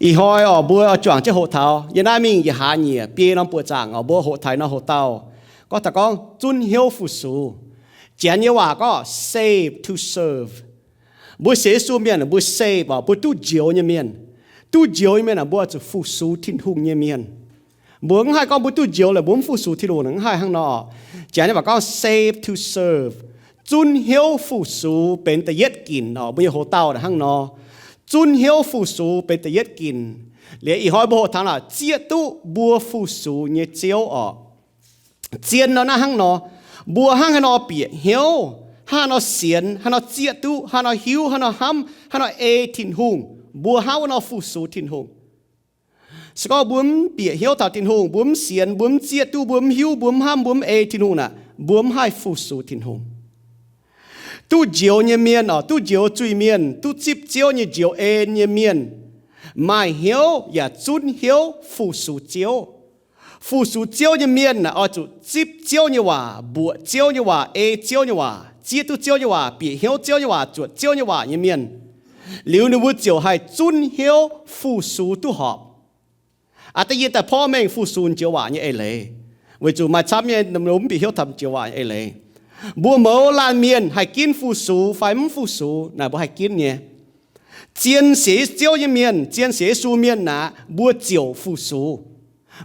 Ih hnoi oc, mbuo juangc jienv hoqc taux yiem naaiv mingh yietc hlaax nyieqc biei norm buoqc zaangc oc, mbuo hoqc taux norm hoc-dauh gorngv taux gorngv zunv hnyouv fu-sux. Janx nyei waac gorngv save to serve. Mbuo sienx Yesu mienh mbuo save oc, mbuo duqv njoux nyei mienh. Duqv njoux nyei mienh aeqv, mbuo zuqc fu-sux Tin-Hungh nyei mienh. Mbuo mv haih gorngv mbuo duqv njoux laaix mbuo mv fu-sux Tin-Hungh, mv haih hnangv nor. Janx nyei waac gorngv save to serve, zunv hnyouv fu-sux benx da'yietv ginc oc. Mbuo nyei hoc-dauh hnangv nor, zunv hnyouv fu-sux benx da'yietv ginc. Liuz ih hnoi mbuo hoqc taux naaic zieqv duqv mbuo fu-sux nyei Ziouv oc. Zien nor naaiv hnangv nor, mbuo hnangv haaix nor bieqc hnyouv, hnangv haaix nor sienx, hnangv haaix nor zieqv duqv, hnangv haaix nor hiuv, hnangv haaix nor hnamv, hnangv haaix nor ei Tin-Hungh, mbuo hnangv wuov nor fu-sux Tin-Hungh. Se gorngv mbuo mv bieqc hnyouv taux Tin-Hungh, mbuo mv sienx, mbuo mv zieqv duqv, mbuo mv hiuv, mbuo mv hnamv, mbuo mv ei Tin-Hungh naaic, mbuo mv haih fu-sux Tin-Hungh. Duqv njoux nyei mienh oc, duqv njoux zuiz-mienh, duqv zipv Ziouv nyei njoux en nyei mienh, maaih hnyouv yaac zunv hnyouv fu-sux Ziouv. Fu-sux Ziouv nyei mienh naaic oix zuqc zipv Ziouv nyei waac, mbuoqc Ziouv nyei waac, ei Ziouv nyei waac, zieqv duqv Ziouv nyei waac, bieqc hnyouv Ziouv nyei waac, zuotc Ziouv nyei waac nyei mienh. Liuz ninh mbuo ziouc haih zunv hnyouv fu-sux duqv horpc. Aa, da'yietv daaih porv mengh fu-sux joux waac nyei eix leiz, weic zuqc maaih camv nyei mv bieqc hnyouv taux joux waac nyei eix leiz. Mbuo mouz laanh mienh haih ginv fu-sux fai mv fu-sux naaic, mbuo haih ginv nyei. Zien sienx Ziouv nyei mienh, zien sienx Yesu mienh naaic, mbuo ziouc fu-sux.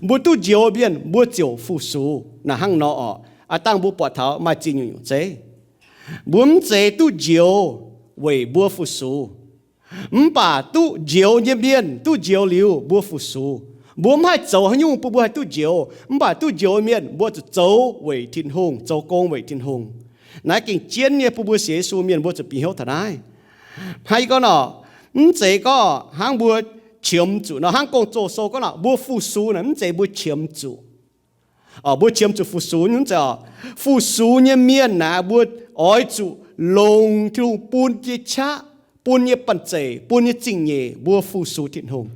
Mbuo duqv njoux mienh mbuo ziouc fu-sux. Naaic hnangv nor oc, aa, dangh mbuo buatc taux maaih ziex nyungc-nyungc zeiv. Mbuo mv zeiz duqv njoux weic mbuo fu-sux. Mv baac duqv njoux nyei mienh duqv njoux liuz mbuo fu-sux. Mbuo mv haih zoux haaix nyungc bun mbuo haih duqv njoux, mv baac duqv njoux mienh mbuo zuqc zoux weic Tin-Hungh, zoux gong weic Tin-Hungh. Naaiv gengh jienv nyei bun mbuo sienx Yesu mienh mbuo zuqc bieqc hnyouv taux naaiv. Hnangv yie gorngv nor, mv zeiz gorngv hnangv mbuo qiemx zuqc nor, hnangv Gong-Zoh sou gorngv nor, mbuo fu-sux naaic mv zeiz mbuo qiemx zuqc. Mbuo qiemx zuqc fu-sux nyei mv zeiz oc. Fu-sux nyei mienh naaic mbuo oix zuqc longc Tin-Hungh bun nyei qaqv, bun nyei banh zeic, bun nyei zingh nyeic mbuo fu-sux Tin-Hungh.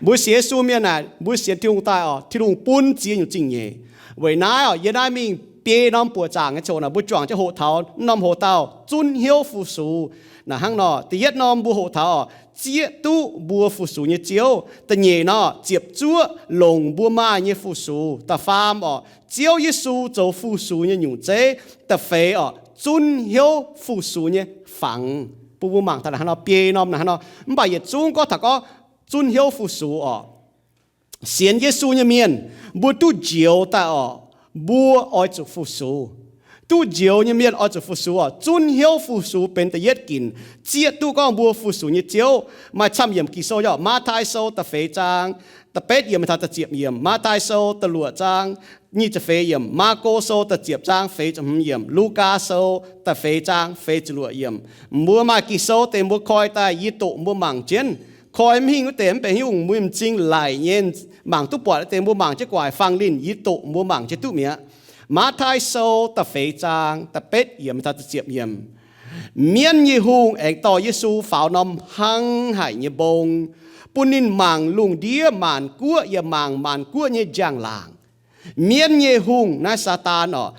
Mbuo sienx Yesu mienh naaic mbuo sienx Tin-Hungh daaih oc, Tin-Hungh bun ziex nyungc zingh nyeic. Weic naaiv oc, yie naaiv mingh biei norm buoqc zaangc nyei ziangh hoc naaic mbuo juangc jienv hoqc taux norm hoc-dauh zunv hnyouv fu-sux. Naaic hnangv nor, da'yietv norm mbuo hoqc taux oc, zieqv duqv mbuo fu-sux nyei Ziouv. Da'nyeic nor, ziepc zuoqv longc mbuo maaih nyei fu-sux. Da'faam oc, Ziouv Yesu zoux fu-sux nyei nyungc zeiv. Da'feix oc, zunv hnyouv fu-sux nyei fangx. Bun mbuo mangc taux naaic hnangv nor, biei norm naaic hnangv nor, mv baac yietc zungv gorngv taux gorngv zunv hnyouv fu-sux oc. Sienx Yesu nyei mienh, mbuo duqv njoux daaih oc, mbuo oix zuqc fu-sux. Duqv njoux nyei mienh oix zuqc fu-sux oc. Zunv hnyouv fu-sux benx da'yietv ginc, zieqv duqv gorngv mbuo fu-sux nyei Ziouv. Maaih camv yiemc Ging-Sou yaac Matv^taai Sou da'feix zaang da'betv yiemc taux da'ziepc yiemc, Matv^taai Sou da'luoqc zaang nyic ziepc feix yiemc, Maako Sou da'ziepc zaang feix ziepc hmz yiemc, Lugaa Sou da'feix zaang feix ziepc luoqc yiemc. Mbuo maaih Ging-Sou deix mbuo koi daaih yie doqc mbuo mangc jienv. Koi mv hingh wuov deix mv benx haaix nyungc, mbuo m'zing laic nyei, mangc duqv buatc deix mbuo mangc jienv guaax fang linh, yie doqc mbuo mangc jienv duqv mi'aqv. Matv^taai Sou da'feix zaang da'betv yiemc taux da'ziepc yiemc. Mienv nyei hungh aengx dorh Yesu faaux norm hnangv haic nyei mbong, bun ninh mangc lungh ndiev maanc guoqv yaac mangc maanc guoqv nyei njang-laangc. Mienv nyei hungh naaiv Saadaan oc,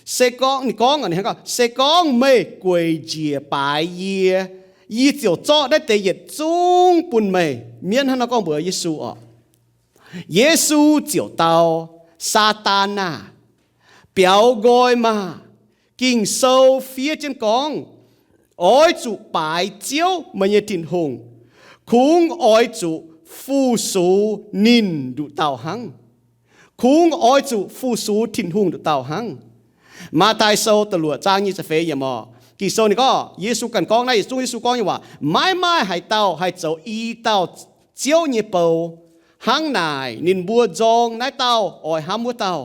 se gorngv ninh gorngv, se gorngv meih gueic njiec baaix yie, yie ziouc zorqv naaiv deix yietc zungv bun meih. Mienv hnangv nor gorngv mbuox Yesu oc. Yesu ziouc dau, Saadaan aah! Biaux nqoi maah! Ging-Sou fiev jienv gorngv, oix zuqc baaix Ziouv, meih nyei Tin-Hungh. Kungx oix zuqc fu-sux ninh nduqc dauh hnangv. Kungx oix zuqc fu-sux Tin-Hungh nduqc dauh hnangv. Matv^taai Sou da'luoqc zaang nyic ziepc feix yiemc oc. Ging-Sou ninh gorngv, Yesu ganh gorngv naaiv yietc zungv Yesu gorngv nyei waac, maiv maaih haaix dauh haih zoux i dauh Ziouv nyei bou. Hnangv naaic ninh mbuo nzorng naaiv dauh oix hnamv wuov dauh.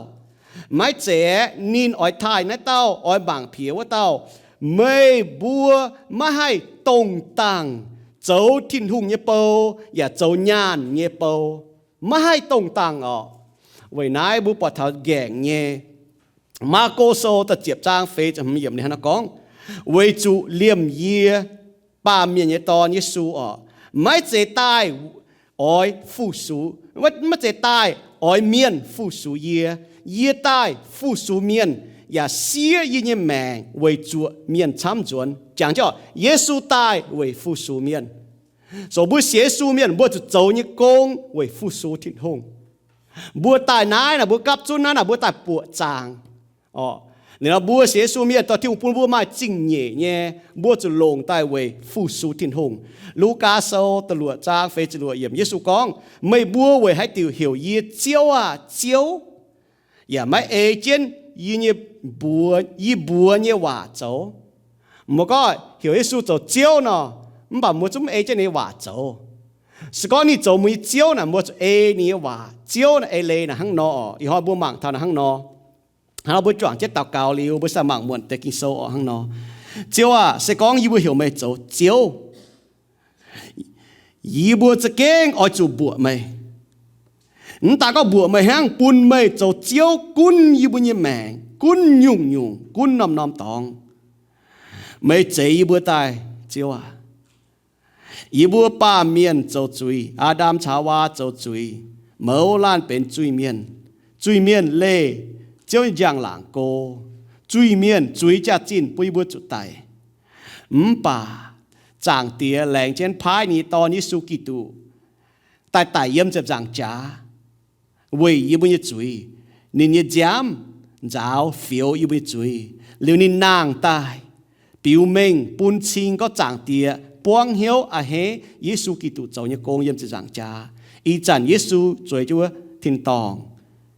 Maiv zeiz aeqv, ninh oix taaih naaiv dauh oix mangc piex wuov dauh. Meih mbuo maiv haih dongh dangh zoux Tin-Hungh nyei bou yaac zoux nyaanh nyei bou. Maiv haih dongh dangh oc. Weic naaiv mbuo buatc taux nqaengc nyei. Maako Sou da'ziepc zaang feix ziepc hmz yiemc ninh hnangv naaiv gorngv, weic zuqc liemh yie, Baamh Mienh nyei Dorn, Yesu oc, maiv zeiz daaih oix fu-sux, maiv zeiz daaih oix mienh fu-sux yie. Yie daaih fu-sux mienh, yaac siev yie nyei maengc weic zuoqc mienh camv nzuonx. Jangx jienv oc, Yesu daaih weic fu-sux mienh. So mbuo sienx Yesu mienh, mbuo zuqc zoux nyei gong weic fu-sux Tin-Hungh. Mbuo daaih naaiv naaic, mbuo gapv zunv naaiv naaic, mbuo daaih buoqc zaangc. Orqc, ninh nor mbuo sienx Yesu mienh, dorh Tin-Hungh bun mbuo maaih zingh nyeic nyei, mbuo zuqc longc daaih weic fu-sux Tin-Hungh. Lugaa Sou da'luoqc zaang feix ziepc luoqc yiemc, Yesu gorngv, Meih mbuo weic haaix diuc heuc yie Ziouv aah, Ziouv, yaac maiv ei jienv yie nyei mbuox, yie mbuox nyei waac zoux? Mbuo gorngv heuc Yesu zoux Ziouv nor, mv baac mbuo zungv mv ei jienv ninh nyei waac zoux. Se gorngv ninh zoux mbuo nyei Ziouv naaic, mbuo zuqc ei ninh nyei waac. Ziouv naaic ei leiz naaic hnangv nor orqc. Ih hnoi mbuo mangc taux naaic hnangv nor. Hnangv nor mbuo juangc jienv daux gaux liuz, mbuo saah mangc muonc deix Ging-Sou orqc hnangv nor. Ziouv aah, se gorngv yie mbuo heuc meih zoux Ziouv, yie mbuo za'gengh oix zuqc mbuoqc meih. Mv daaih gorngv mbuoqc meih hnangv, bun meih zoux Ziouv gunv yie mbuo nyei maengc, gunv nyungc-nyungc, gunv norm-norm dorngx. Meih zeix yie mbuo daaih, Ziouv aah. Yie mbuo baamh mienh zoux zuiz, Aa^ndam caux Haawaa zoux zuiz, mouz laanh benx zuiz-mienh. Zuiz-mienh leih Ziouv nyei njang-laangc go. Zuiz-mienh zuiz jaax-zinh bun yie mbuo zuqc daic. Mv baac Zaangc Diex laengz jienv paaiv ninh nyei Dorn, Yesu Giduc, daaih daic yiem ziepc nzaangc jaax weic yie mbuo nyei zuiz. Ninh nyei nziaamv nzaaux fioux yie mbuo nyei zuiz, liuz ninh nangh daaih biux mengh bun cing gorngv Zaangc Diex buangv hnyouv a'hneiv Yesu Giduc zoux nyei gong yiem ziepc nzaangc jaax. Ih zanc Yesu zueiz jienv wuov tin-dorngh,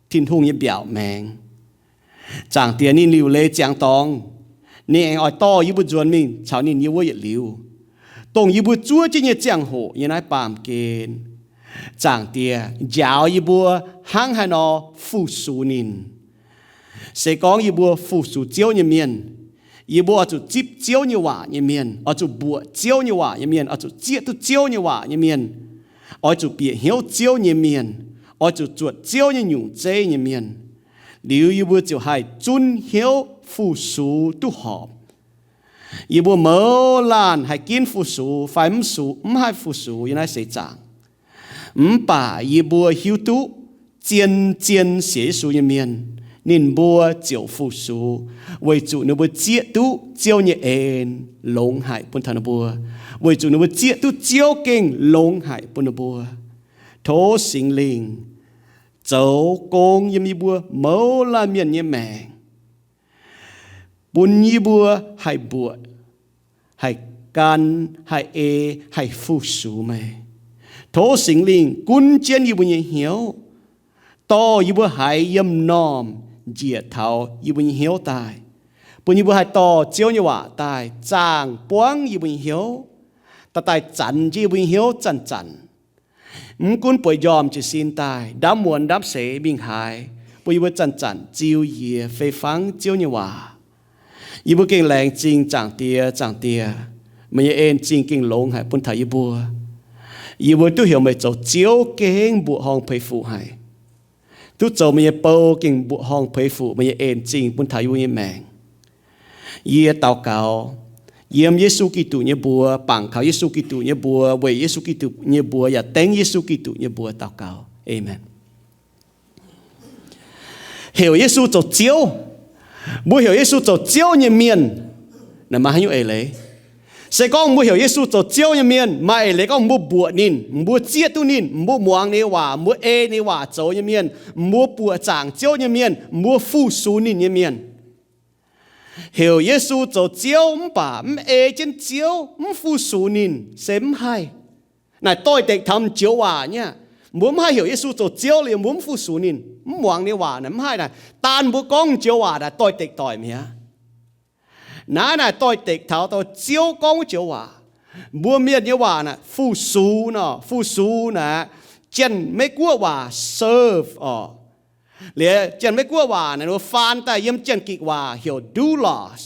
Tin-Hungh nyei mbiaauc maengx. Zaangc Diex ninh liuc leiz ziangx dorngx. Ninh aengx oix dorh yie mbuo nzuonx mingh caux ninh yiem wuov yietc liuz, dongh yie mbuo zuov jienv nyei ziangh hoc nyei naaiv baamh gen. Zaangc Diex njaaux yie mbuo hnangv haaix nor fu-sux ninh. Se gorngv yie mbuo fu-sux Ziouv nyei mienh, yie mbuo oix zuqc zipv Ziouv nyei waac nyei mienh, oix zuqc mbuoqc Ziouv nyei waac nyei mienh, oix zuqc zieqv duqv Ziouv nyei waac nyei mienh, oix zuqc bieqc hnyouv Ziouv nyei mienh, oix zuqc zuotc Ziouv nyei nyungc zeiv nyei mienh. Liuz yie mbuo ziouc haih zunv hnyouv fu-sux duqv horpc. Yie mbuo mouz laanh haih ginv fu-sux fai mv sux, mv haih fu-sux yiem naaiv seix zaangc. Mv baac yie mbuo hiuv duqv zien-zien sienx Yesu nyei mienh, ninh mbuo ziouc fu-sux, weic zuqc ninh mbuo zieqv duqv Ziouv nyei en longx haic bun taux ninh mbuo, weic zuqc ninh mbuo zieqv duqv Ziouv gengh longx haic bun ninh mbuo. Tov Singx Lingh zoux gong yiem yie mbuo mouz laanh mienh nyei maengc, bun yie mbuo haih mbuoqc, haih gan, haih ei, haih fu-sux meih. Tov Singx Lingh gunv jienv yie mbuo nyei hnyouv, dorh yie mbuo haiz yiem normh njiec taux yie mbuo nyei hnyouv daaih, bun yie mbuo haih dorh Ziouv nyei waac daaih zaangh buangv yie mbuo nyei hnyouv, daaih daaih zanc jienv yie mbuo nyei hnyouv zanc-zanc. Mv gunv bueix njormh jiez sin daaih, ndamv muonz ndamv seix mingh haaix, bun yie mbuo zanc-zanc ziux njiec fei fangv Ziouv nyei waac. Yie mbuo gengh laengz zingh Zaangc Diex. Zaangc Diex, meih nyei en-zingh gengh longx haic bun taux yie mbuo. Yie mbuo duqv heuc meih zoux Ziouv gengh mbuoqc horngh peix fuc haic, duqv zoux meih nyei bou gengh mbuoqc horngh peix fuc meih nyei en-zingh bun taux yie mbuo nyei maengc. Yie daux gaux yiem Yesu Giduc nyei mbuox, bangc kaux Yesu Giduc nyei mbuox, weic Yesu Giduc nyei mbuox yaac dengv Yesu Giduc nyei mbuox daux gaux. Aamen. Heuc Yesu zoux Ziouv. Mbuo heuc Yesu zoux Ziouv nyei mienh, naaic maaih haaix nyungc eix leiz? Se gorngv mbuo heuc Yesu zoux Ziouv nyei mienh, maaih eix leiz gorngv mbuo mbuoqc ninh, mbuo zieqv duqv ninh, mbuo muangx ninh nyei waac, mbuo ei ninh nyei waac zoux nyei mienh, mbuo buoqc zaangc Ziouv nyei mienh, mbuo fu-sux ninh nyei mienh. Heuc Yesu zoux Ziouv mv baac mv ei jienv Ziouv, mv fu-sux ninh se mv haih. Naaic doix-dekc taux joux waac nyei aqv. Mbuo mv haih heuc Yesu zoux Ziouv liuz mbuo mv fu-sux ninh, mv muangx ninh nyei waac naaic mv haih naaic. Daan mbuo gorngv joux waac naaic doix-dekc doic mi'aqv. Naaiv naaic doix-dekc taux dongh Ziouv gorngv wuov joux waac. Mbuo mienh nyei waac naaic fu-sux nor, fu-sux naaic, Janx-Meiv Guoqv waac serve orqc. Liuz Janx-Meiv Guoqv waac naaic mbuo faan daaih yiem Janx-Gikc waac heuc doulos.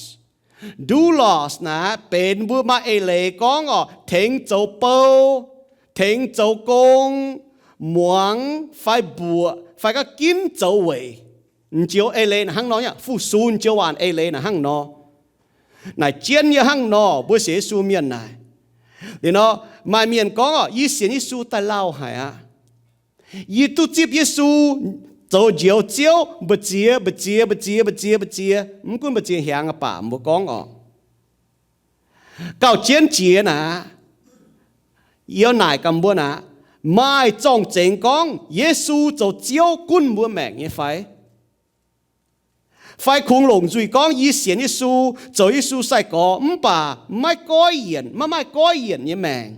Doulos naaic benx mbuo maaih eix leiz gorngv orqc, tengx zoux bou, tengx zoux gong, muangx fai mbuoqc fai gorngv ginv zoux weic. Joux eix leiz naaic hnangv nor, fu-sux joux waac eix leiz naaic hnangv nor. Naaic jienv yie hnangv nor, mbuo sienx Yesu mienh naaic. Liuz nor, maaih mienh gorngv orqc, yie sienx Yesu daaih lauh haic aqv. Yie duqv zipv Yesu zoux njoux Ziouv mbu'ziex, mbu'ziex, mbu'ziex, mbu'ziex, mbu'ziex, mv gunv mbu'ziex hiaangx aqv baac mbuo gorngv orqc, gauh jienv jiex naaic, Yie naaic gaax mbuo aqv, maaih zorng-zengx gorngv Yesu zoux Ziouv gunv mbuo maengc nyei fai? Fai kungx longc nzuih gorngv yie sienx Yesu, zoux Yesu sai-gorx mv baac maiv goiv yienc, maiv maaih goiv yienc nyei maengc,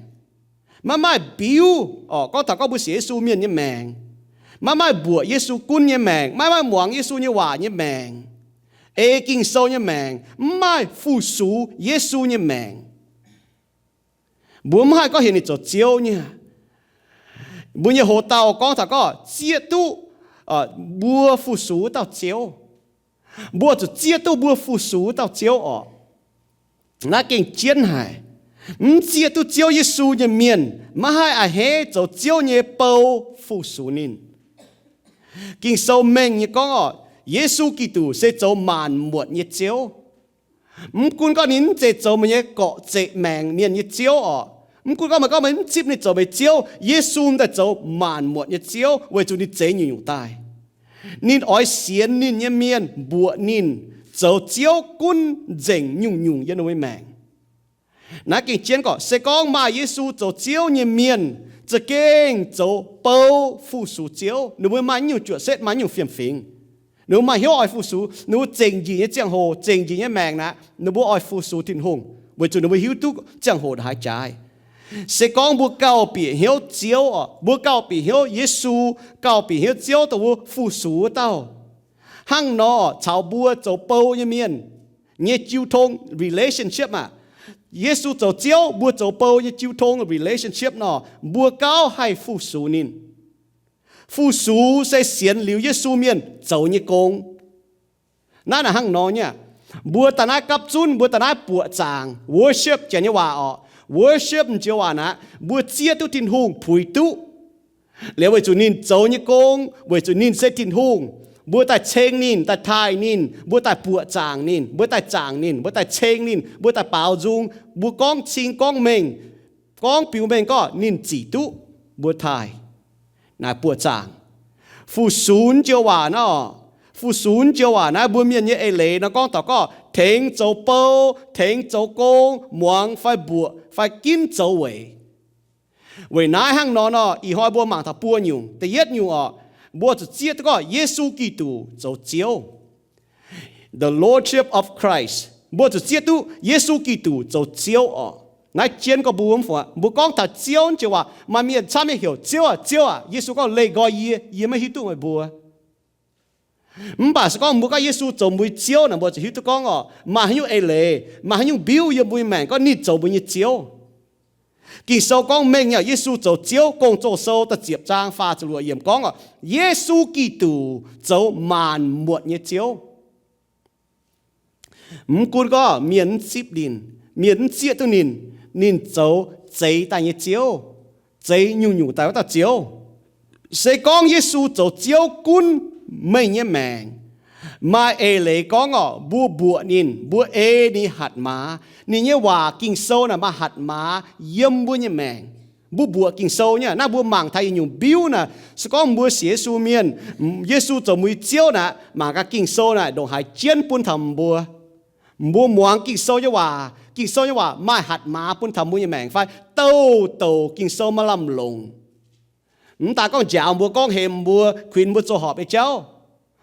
maiv maaih biuv, orqc, gorngv taux gorngv mbuo sienx Yesu mienh nyei maengc, maiv maaih mbuoqc Yesu gunv nyei maengc, maiv maaih muangx Yesu nyei waac nyei maengc, ei Ging-Sou nyei maengc, mv maaih fu-sux Yesu nyei maengc. Mbuo mv haih gorngv heuc ninh zoux Ziouv nyei. Mbuo nyei hoc-dauh gorngv taux gorngv zieqv duqv mbuo fu-sux wuov dauh Ziouv. Mbuo zuqc zieqv duqv mbuo fu-sux wuov dauh Ziouv orqc. Naaiv gengh jienv haic. Mv zieqv duqv Ziouv Yesu nyei mienh maiv haih a'hneiv zoux Ziouv nyei bou fu-sux ninh. Ging-Sou mengh nyei gorngv orqc, Yesu Giduc se zoux maanc muotc nyei Ziouv. Mv gunv gorngv ninh mv zeiz zoux meih nyei gorqv-zeqc maengc mienh nyei ziouv orqc, mv gunv gorngv meih gorngv meih mv zipv ninh zoux meih ziouv, Yesu daaih zoux maanc muotc nyei Ziouv weic zuqc ninh zeix nyungc-nyungc daaih. Ninh oix sienx ninh nyei mienh mbuoqc ninh zoux Ziouv gunv nzengc nyungc-nyungc yiem ninh mbuo nyei maengc. Naaiv gengh jienv gorqv se gorngv maaih Yesu zoux Ziouv nyei mienh za'gengh zoux bou fu-sux Ziouv. Ninh mbuo maaih nyungc juoqc setv, maaih nyungc fiem-fingx. Ninh mbuo maaih hnyouv oix fu-sux. Ninh mbuo zengc njiec nyei ziangh hoc, zengc njiec nyei maengc naaic, ninh mbuo oix fu-sux Tin-Hungh weic zuqc ninh mbuo hiuv duqv ziangh hoc ndongc haaix jaaix. Se gorngv mbuo gauh bieqc hnyouv Ziouv orqc, mbuo gauh bieqc hnyouv Yesu, gauh bieqc hnyouv Ziouv dongh mbuo fu-sux wuov dauh, hnangv nor caux mbuo zoux bou nyei mienh nyei jiu tong relationship aah, Yesu zoux Ziouv, mbuo zoux bou nyei jiu tong relationship nor, mbuo gauh haih fu-sux ninh. Fu-sux se sienx liuz Yesu mienh zoux nyei gong. Naaiv naaic hnangv nor nyei. Mbuo daaih naaiv gapv zunv, mbuo daaih naaiv buoqc zaangc, worship janx nyei waac orqc, worship njoux waac naaic, mbuo zieqv duqv Tin-Hungh, puix duqv liuz weic zuqc ninh zoux nyei gong, weic zuqc ninh se Tin-Hungh, mbuo daaih ceng ninh, daaih taaih ninh, mbuo daaih buoqc zaangc ninh, mbuo daaih zaangc ninh, mbuo daaih ceng ninh, mbuo daaih baaux nzung, mbuo gorngv cing gorngv mengh, gorngv biux mengh gorngv ninh zic duqv, mbuo taaih. Naaic buoqc zaangc. Fu-sux njoux waac naaiv orqc, fu-sux njoux waac naaiv mbuo mienh nyei eix leiz nor gorngv taux gorngv tengx zoux bou, tengx zoux gong, muangx fai mbuoqc fai ginv zoux weic. Weic naaiv hnangv nor nor, ih hnoi mbuo mangc taux buo nyungc. Da'yietv nyungc orqc, mbuo zuqc zieqv duqv gorngv Yesu Giduc zoux Ziouv, the Lordship of Christ. Mbuo zuqc zieqv duqv Yesu Giduc zoux Ziouv orqc. Naaiv jienv gorngv mbuo mv fungc, mbuo gorngv taux Ziouv njoux waac maaih mienh camv nyei heuc Ziouv aah, Ziouv aah. Yesu gorngv, Leih nqoi yie, yie maiv hiuv duqv meih mbuo. Mv baac se gorngv mbuo gorngv Yesu zoux mbuo nyei Ziouv naaic, mbuo zuqc hiuv duqv gorngv orqc, maaih haaix nyungc eix leiz, maaih haaix nyungc mbiuv yiem mbuo nyei maengc gorngv ninh zoux mbuo nyei Ziouv. Ging-Sou gorngv mengh nyei, Yesu zoux Ziouv. Gong-Zoh Sou da'ziepc zaang faah ziepc luoqc yiemc gorngv orqc, Yesu Giduc zoux maanc muotc nyei Ziouv. Mv gunv gorngv mienh mv zipv ninh, mienh mv zieqv duqv ninh, ninh zoux zeix daaih nyei Ziouv, zeix nyungc-nyungc daaih wuov dauh Ziouv. Se gorngv Yesu zoux Ziouv gunv meih nyei maengc, maaih eix leiz gorngv orqc, mbuo mbuoqc ninh, mbuo ei ninh hatc maaz. Ninh nyei waac Ging-Sou naaic maaih hatc maaz yiem mbuo nyei maengc. Mbuo mbuoqc Ging-Sou nyei. Naaiv mbuo mangc taux yietc nyungc mbiuv naaic, se gorngv mbuo sienx Yesu mienh, Yesu zoux mbuo nyei Ziouv naaic, mangc gaax Ging-Sou naaic ndongc haaix jienv bun taux mbuo. Mbuo muangx Ging-Sou nyei waac, Ging-Sou nyei waac maaih hatc maaz bun taux mbuo nyei maengc fai? Douh douc Ging-Sou maaih lamh longc. Mv daaih gorngv njaaux mbuo, gorngv hemx mbuo, kuinx mbuo zoux horpc nyei jauv,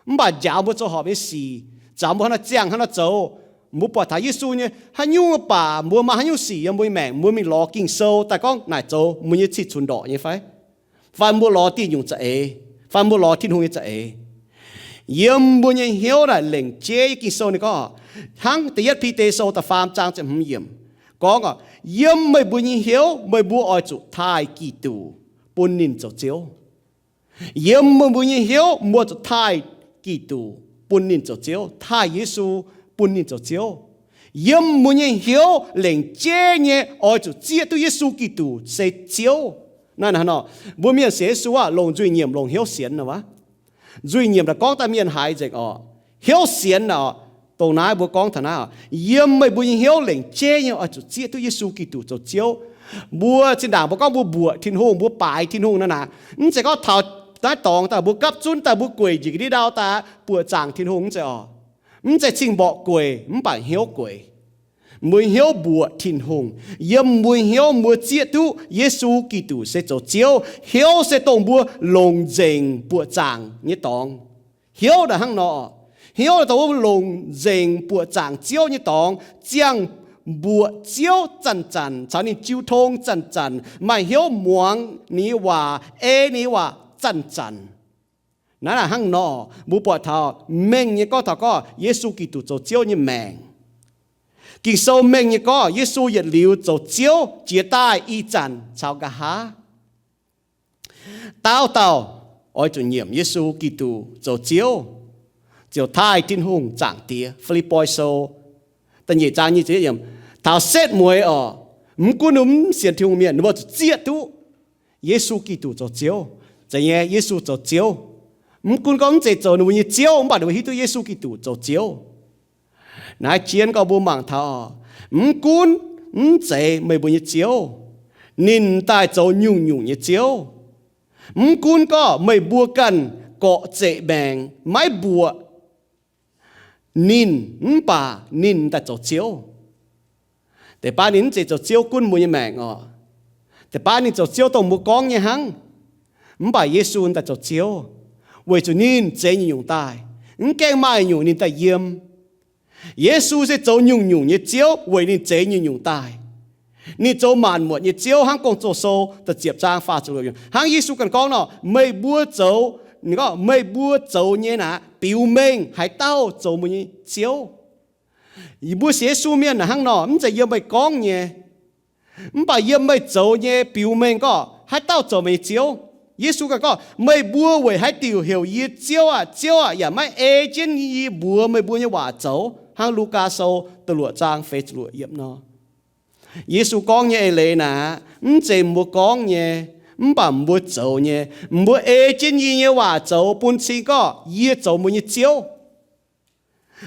mv baac njaaux mbuo zoux horpc nyei sic, njaaux mbuo hnangv nor ziangh, hnangv nor zoux. Mbuo buatc taux Yesu nyei haaix nyungc baac mbuo maaih haaix nyungc sic yiem mbuo nyei maengc, mbuo mingh lorz Ging-Sou daaih gorngv naaic zoux mbuo nyei cih cunx ndorqc nyei fai? Fai mbuo lorz diuh nyungc za'eix, fai mbuo lorz Tin-Hungh nyei za'eix. Yiem mbuo nyei hnyouv naaic lengc jeiv nyei Ging-Sou ninh gorngv, hnangv Da'yietv Bide Sou da'faam zaang ziepc hmz yiemc gorngv, yiem meih mbuo nyei hnyouv meih mbuo oix zuqc taaih Giduc bun ninh zoux Ziouv. Yiem meih mbuo nyei hnyouv mbuo zuqc taaih Giduc bun ninh zoux Ziouv, taaih Yesu bun ninh zoux Ziouv. Yiem mbuo nyei hnyouv lengc jeiv nyei oix zuqc zieqv duqv Yesu Giduc se Ziouv. Naaiv nor, mbuo mienh sienx Yesu aah, longc nzuih nyiemc longc hnyouv sienx nor. Nzuih nyiemc naaic gorngv daaih mienh haiz nzengc orqc. Hnyouv sienx naaic orqc, dongh naaiv mbuo gorngv taux naaiv orqc, yiem meih mbuo nyei hnyouv lengc jeiv nyei oix zuqc zieqv duqv Yesu Giduc zoux Ziouv. Mbuo zinh ndaangc mbuo gorngv mbuo mbuoqc Tin-Hungh, mbuo baaix Tin-Hungh naaic, mv zeiz gorngv taux naaiv dorngx daaih mbuo gapv zunv daaih mbuo gueic njiec ga'ndiev ndau daaih buoqc zaangc Tin-Hungh, mv zeiz orqc. Mv zeiz cing-mborqc gueic mv baac hnyouv gueic. Mbuo hnyouv mbuoqc Tin-Hungh. Yiem mbuo hnyouv mbuo zieqv duqv Yesu Giduc se zoux Ziouv. Hnyouv se dongh mbuo longc nzengc buoqc zaangc nyei dorngx. Hnyouv naaic hnangv nor, hnyouv dongh mbuo longc nzengc buoqc zaangc Ziouv nyei dorngx, ziangh mbuoqc Ziouv zanc-zanc, caux ninh jiu tong zanc-zanc, maaih hnyouv muangx ninh nyei waac, ei ninh nyei waac zanc-zanc. Naaiv naaic hnangv nor, mbuo buatc taux mengh nyei gorngv taux gorngv Yesu Giduc zoux Ziouv nyei maengc. Ging-Sou mengh nyei gorngv Yesu yietc liuz zoux Ziouv jiex daaih ih zanc caux nqa'haav. Dauh dauh oix zuqc nyiemc Yesu Giduc zoux Ziouv, ziouc taaih Tin-Hungh Zaangc Diex. Fi^lipv^poi Sou da'nyeic zaang nyic ziepc yietv yiemc, taux setv mueiz oc, mv gunv ninh mv sienx Tin-Hungh mienh, ninh mbuo zuqc zieqv duqv Yesu Giduc zoux Ziouv. Zeiz nyei, Yesu zoux Ziouv. Mv gunv gorngv mv zeiz zoux ninh mbuo nyei Ziouv, mv baac ninh mbuo hiuv duqv Yesu Giduc zoux Ziouv. Naaiv jienv gorngv mbuo mangc taux, mv gunv mv zeiz meih mbuo nyei Ziouv, ninh daaih zoux nyungc-nyungc nyei Ziouv. Mv gunv gorngv meih mbuo ganh gorqv-zeqc maengc maiv mbuoqc ninh, mv baac ninh daaih zoux Ziouv. Deix baav ninh mv zeiz zoux Ziouv gunv mbuo nyei maengc oc. Deix baav ninh zoux Ziouv dongh mbuo gorngv nyei hnangv. Mv baac Yesu daaih zoux Ziouv, weic zuqc ninh zeix nyungc-nyungc daaih. Mv gaengh maaih nyungc ninh daaih yiem. Yesu se zoux nyungc-nyungc nyei Ziouv weic ninh zeix nyungc-nyungc daaih. Ninh zoux maanc muotc nyei Ziouv hnangv Gong-Zoh Sou da'ziepc zaang faah ziepc luoqc yiemc. Hnangv Yesu ganh gorngv nor, meih mbuo zoux, ninh gorngv, meih mbuo zoux nyei naaic biux mengh haaix dauh zoux mbuo nyei Ziouv. Mbuo sienx Yesu mienh naaic hnangv nor, mv zeiz yiem meih gorngv nyei, mv baac yiem meih zoux nyei biux mengh gorngv haaix dauh zoux meih nyei Ziouv. Yesu ganh gorngv, meih mbuo weic haaix diuc heuc yie Ziouv aah, Ziouv aah, yaac maiv ei jienv yie mbuox meih mbuo nyei waac zoux? Hnangv Lugaa Sou da'luoqc zaang feix ziepc luoqc yiemc nor. Yesu gorngv nyei eix leiz naaic, mv zeiz mbuo gorngv nyei, mv baac mbuo zoux nyei. Mbuo ei jienv yie nyei waac zoux bun cing gorngv yie zoux mbuo nyei Ziouv.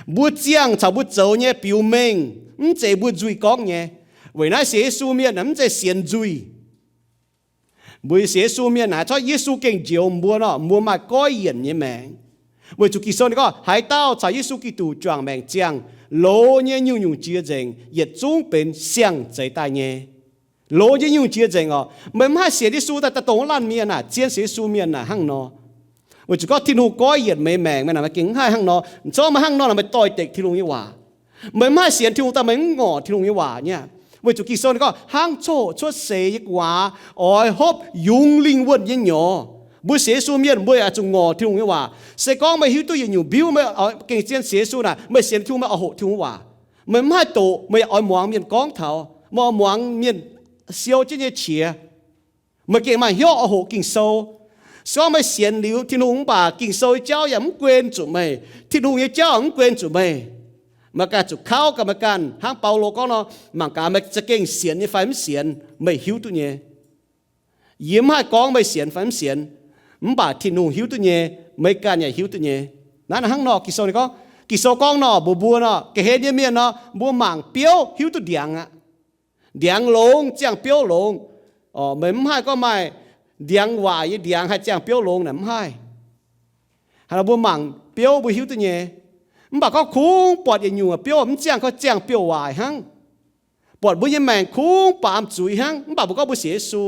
Mbuo ziangh caux mbuo zoux nyei biux mengh, mv zeiz mbuo nzuih gorngv nyei. Weic naaiv sienx Yesu mienh mv zeiz sienx nzuih. Mbuo sienx Yesu mienh naaic, corc Yesu gengh njoux mbuo nor, mbuo maaih goiv yienc nyei maengc. Weic zuqc Ging-Sou ninh gorngv, haaix dauh caux Yesu Giduc juangc maengc ziangh, loz nyei nyungc-nyungc jiex nzengc, yietc zungv benx siang-zeix daaih nyei. Loz nyei nyungc jiex nzengc oc. Meih mv haih sienx Yesu daaih daaih dongh wuov laanh mienh naaic, zien sienx Yesu mienh naaic hnangv nor. Weic zuqc gorngv Tin-Hungh goiv yienc meih maengc, meih naaic meih gengh mv haih hnangv nor. Corc meih hnangv nor naaic meih doix-dekc Tin-Hungh nyei waac. Meih mv haih sienx Tin-Hungh daaih meih mv ngorc Tin-Hungh nyei waac nyei. Weic zuqc Ging-Sou ninh gorngv hnangv coqv hoqc cuotv seix nyei gu'nguaaz oix hopv yungz lingh wuonh nyei nyorx. Mbuo sienx Yesu mienh mbuo yaac zuqc ngorc Tin-Hungh nyei waac. Se gorngv meih hiuv duqv yietc nyungc mbiuv, meih gengh zien sienx Yesu naaic, meih sienx Tin-Hungh meih oix hoqc Tin-Hungh waac. Meih mv haih doqc, meih yaac oix muangx mienh gorngv taux, meih oix muangx mienh siou jienv nyei qiex. Meih gengh maaih hnyouv oix hoqc Ging-Sou. Se gorngv meih sienx liuz Tin-Hungh mv baac Ging-Sou nyei jauv yaac mv guen zuqc meih, Tin-Hungh nyei jauv yaac mv guen zuqc meih, meih ganh zuqc kauv gaax meih ganh. Hnangv Baulo gorngv nor, mangc gaax meih za'gengh sienx nyei fai mv sienx, meih hiuv duqv nyei. Yie mv haih gorngv meih sienx fai mv sienx, mv baac Tin-Hungh hiuv duqv nyei, meih ganh yaac hiuv duqv nyei. Naaiv hnangv nor Ging-Sou ninh gorngv, Ging-Sou gorngv nor, mbuox mbuo nor, ga'hlen nyei mienh nor, mbuo mangc biouv hiuv duqv ndiangx aqv. Ndiangx longx, ziangh biouv longx. Meih mv haih gorngv maaih ndiangx waaic nyei ndiangx haih ziangh biouv longx naaic, mv haih. Hnangv nor mbuo mangc biouv mbuo hiuv duqv nyei. Mv baac gorngv kungx buatc yietc nyungc biouv mv ziangh, gorngv ziangh biouv waaic hnangv. Buatc mbuo nyei maengc kungx baamz zuiz hnangv, mv baac mbuo gorngv mbuo sienx Yesu.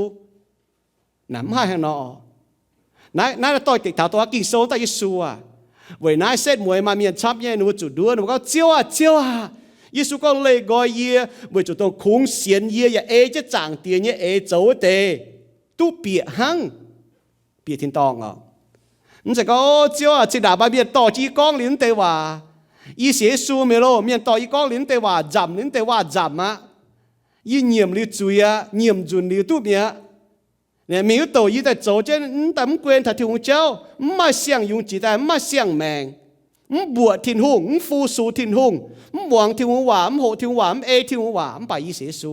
Naaic mv haih hnangv nor. Naaiv, naaiv doix-dekc taux dongh Ging-Sou daaih Yesu aac. Weic naaiv setv mueiz maaih mienh camv nyei, ninh mbuo zuqc nduov, ninh mbuo gorngv, Ziouv aah! Ziouv aah! Yesu gorngv, Leih nqoi yie, weic zuqc dongh kungx sienx yie yaac ei jienv Zaangc Diex nyei eix zoux wuov deix duqv bieqc hnangv. Bieqc tin-dorngh oc. Mv zeiz gorngv, Ziouv aah! Zinh ndaangc maaih mienh dorh jienv yie gorngv liuz naaiv deix waac, yie sienx Yesu mi'aqv loh, mienh dorh yie gorngv liuz naaiv deix waac nzamc, liuz naaiv deix waac nzamc aqv. Yie nyiemc liuz zuiz aqv, nyiemc nzunc liuz duqv mi'aqv. Mingh wuov douc yie daaih zoux jienv mv daaih mv guen taux Tin-Hungh jauv, mv maaih siang-yungz jiex daaih, mv maaih siang-maengc, mv mbuoqc Tin-Hungh, mv fu-sux Tin-Hungh, mv muangx Tin-Hungh waac, mv hoqc Tin-Hungh waac, mv ei Tin-Hungh waac, mv baac yie sienx Yesu.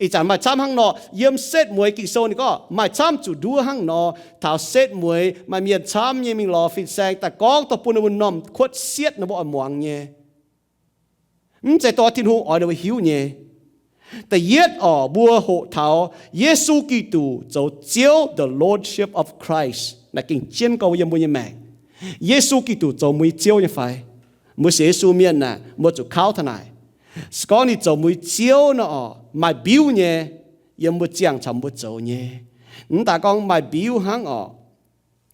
Ih zanc maaih camv hnangv nor, yiem setv mueiz Ging-Sou ninh gorngv maaih camv zuqc nduov hnangv nor, taux setv mueiz maaih mienh camv nyei mingh lorz fin-saeng daaih gorngv daaih bun ninh mbuo m'normh kuotv sietv ninh mbuo oix muangx nyei. Mv zeiz dongh Tin-Hungh oix ninh mbuo hiuv nyei. Da'yietv oc, mbuo hoqc taux Yesu Giduc zoux Ziouv, the Lordship of Christ, naaiv gengh jienv gorngv yiem mbuo nyei maengc. Yesu Giduc zoux mbuo nyei Ziouv nyei fai? Mbuo sienx Yesu mienh aah, mbuo zuqc kauv taux naaic. Se gorngv ninh zoux mbuo nyei Ziouv nor oc, maaih mbiuv nyei, yiem mbuo ziangh caux mbuo zoux nyei. Mv daaih gorngv maaih mbiuv hnangv oc,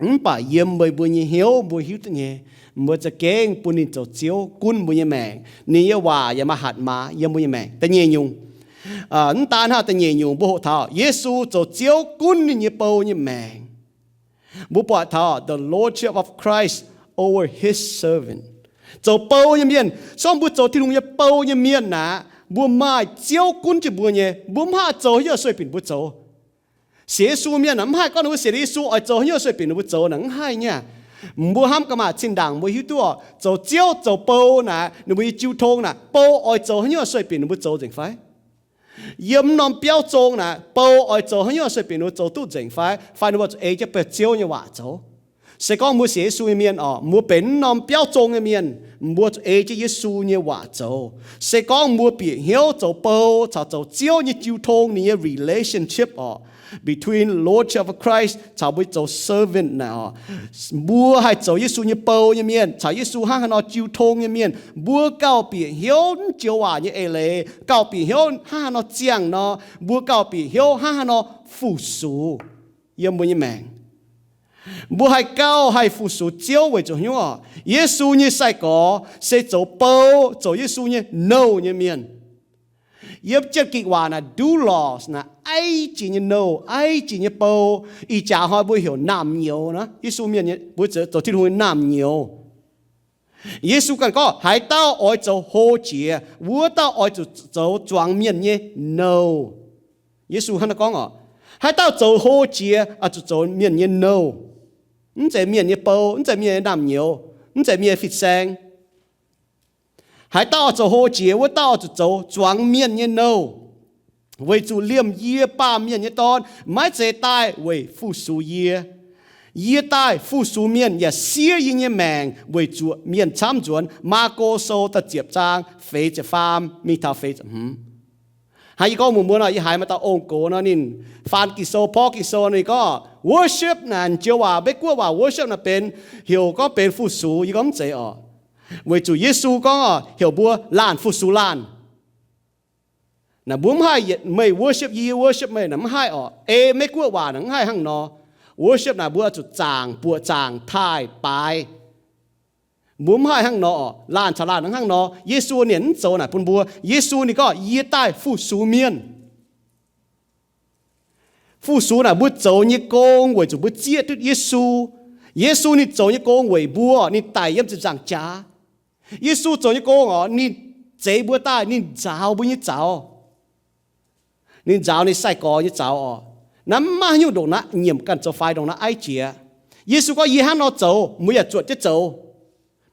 mv baac yiem meih mbuo nyei hnyouv mbuo hiuv duqv nyei. Mbuo za'gengh bun ninh zoux Ziouv gunv mbuo nyei maengc. Ninh nyei waac yaac maaih hatc maaz yiem mbuo nyei maengc. Da'nyeic nyungc, mv daan hnangv, da'nyeic nyungc mbuo hoqc taux Yesu zoux Ziouv gunv ninh nyei bou nyei maengc. Mbuo buatc taux the lordship of Christ over his servant. Zoux bou nyei mienh, se gorngv mbuo zoux Tin-Hungh nyei bou nyei mienh aqv, mbuo maaih Ziouv gunv jienv mbuo nyei. Mbuo mv haih zoux haaix nyungc sueih binc mbuo zoux. Sienx Yesu mienh aeqv, mv haih gorngv ninh mbuo sienx Yesu oix zoux haaix nyungc sueih binc ninh mbuo zoux naaic, mv haih nyei. Mbuo hnamv ga'maah zinh ndaangc mbuo hiuv duqv oc, zoux Ziouv zoux bou naaic, ninh mbuo nyei jiu tong naaic, bou oix zoux haaix nyungc sueih binc ninh mbuo zoux nzengc fai? Yiem norm biauv zong naaic, bou oix zoux haaix nyungc sueih binc ninh mbuo zoux duqv nzengc fai? Fai ninh mbuo zuqc ei jienv beu Ziouv nyei waac zoux? Se gorngv mbuo sienx Yesu nyei mienh oc, mbuo benx norm biauv zong nyei mienh, mbuo zuqc ei jienv Yesu nyei waac zoux. Se gorngv mbuo bieqc hnyouv zoux bou caux zoux Ziouv nyei jiu tong, ninh nyei relationship oc, between lordship of Christ caux mbuo zoux servant naaic oc, mbuo haih zoux Yesu nyei bou nyei mienh, caux Yesu hnangv haaix nor jiu tong nyei mienh, mbuo gauh bieqc hnyouv joux waac nyei eix leiz, gauh bieqc hnyouv hnangv haaix nor ziangh nor, mbuo gauh bieqc hnyouv hnangv haaix nor fu-sux yiem mbuo nyei maengc. Mbuo haih gauh haih fu-sux Ziouv weic zuqc hnyouv oc, Yesu nyei sai-gorx se zoux bou, zoux Yesu nyei nouh nyei mienh. Yiem Janx-Gikc waac naaic doulos naaic, aiv jiex nyei nouh, aiv jiex nyei bou. Ih jaax hnoi mbuo heuc naamh nyouz nor, Yesu mienh, mbuo zoux Tin-Hungh nyei naamh nyouz. Yesu ganh gorngv, haaix dauh oix zoux hlo jiex, wuov dauh oix zuqc zoux zuangx mienh nyei nouh. Yesu hnangv naaiv gorngv oc, haaix dauh zoux hlo jiex oix zuqc zoux mienh nyei nouh. Mv zeiz mienh nyei bou, mv zeiz mienh nyei naamh nyouz, mv zeiz mienh nyei fin-saeng. Haaix dauh oix zoux hlo jiex, wuov dauh oix zuqc zoux zuangx mienh nyei nouh. Weic zuqc liemh yie, Baamh Mienh nyei Dorn, maiv zeiz daaih weic fu-sux yie. Yie daaih fu-sux mienh yaac siev yie nyei maengc weic zuqc mienh camv nzuonx. Maako Sou da'ziepc zaang feix ziepc faam mingh taux feix ziepc hmz. Hnangv yie gorngv mbuox mbuo nor, yie haiz maaih dauh ong-gox nor, ninh faan Ging-Sou, porv Ging-Sou, ninh gorngv worship naaic, joux waac, Meiv-Guoqv waac worship naaic benx, heuc gorngv benx fu-sux. Yie gorngv mv zeiz oc. Weic zuqc Yesu gorngv oc, heuc mbuo laanh fu-sux laanh. Naaic mbuo mv haih yietc meih worship yie, yie worship meih naaic mv haih oc. Ei Meiv-Guoqv waac naaic mv haih hnangv nor. Worship naaic mbuo zuqc zaangc, buoqc zaangc, taaih, baaix. Mbuo mv haih hnangv nor oc. Laanh caux laanh mv hnangv nor. Yesu ninh mv zoux naaic bun mbuo. Yesu ninh gorngv, yie daaih fu-sux mienh. Fu-sux naaic mbuo zoux nyei gong weic zuqc mbuo zieqv duqv Yesu. Yesu ninh zoux nyei gong weic mbuo, ninh daic yiem ziepc nzaangc jaax. Yesu zoux nyei gong oc, ninh zeix mbuo daaih, ninh nzaaux mbuo nyei zaux. Ninh nzaaux ninh sai-gorx nyei zaux oc. Naaiv mv maaih haaix nyungc ndongc naaiv nyiemc ganh zoux faix, ndongc naaiv aiv jiex. Yesu gorngv, yie hnangv nor zoux, mbuo yaac zuotc jienv zoux.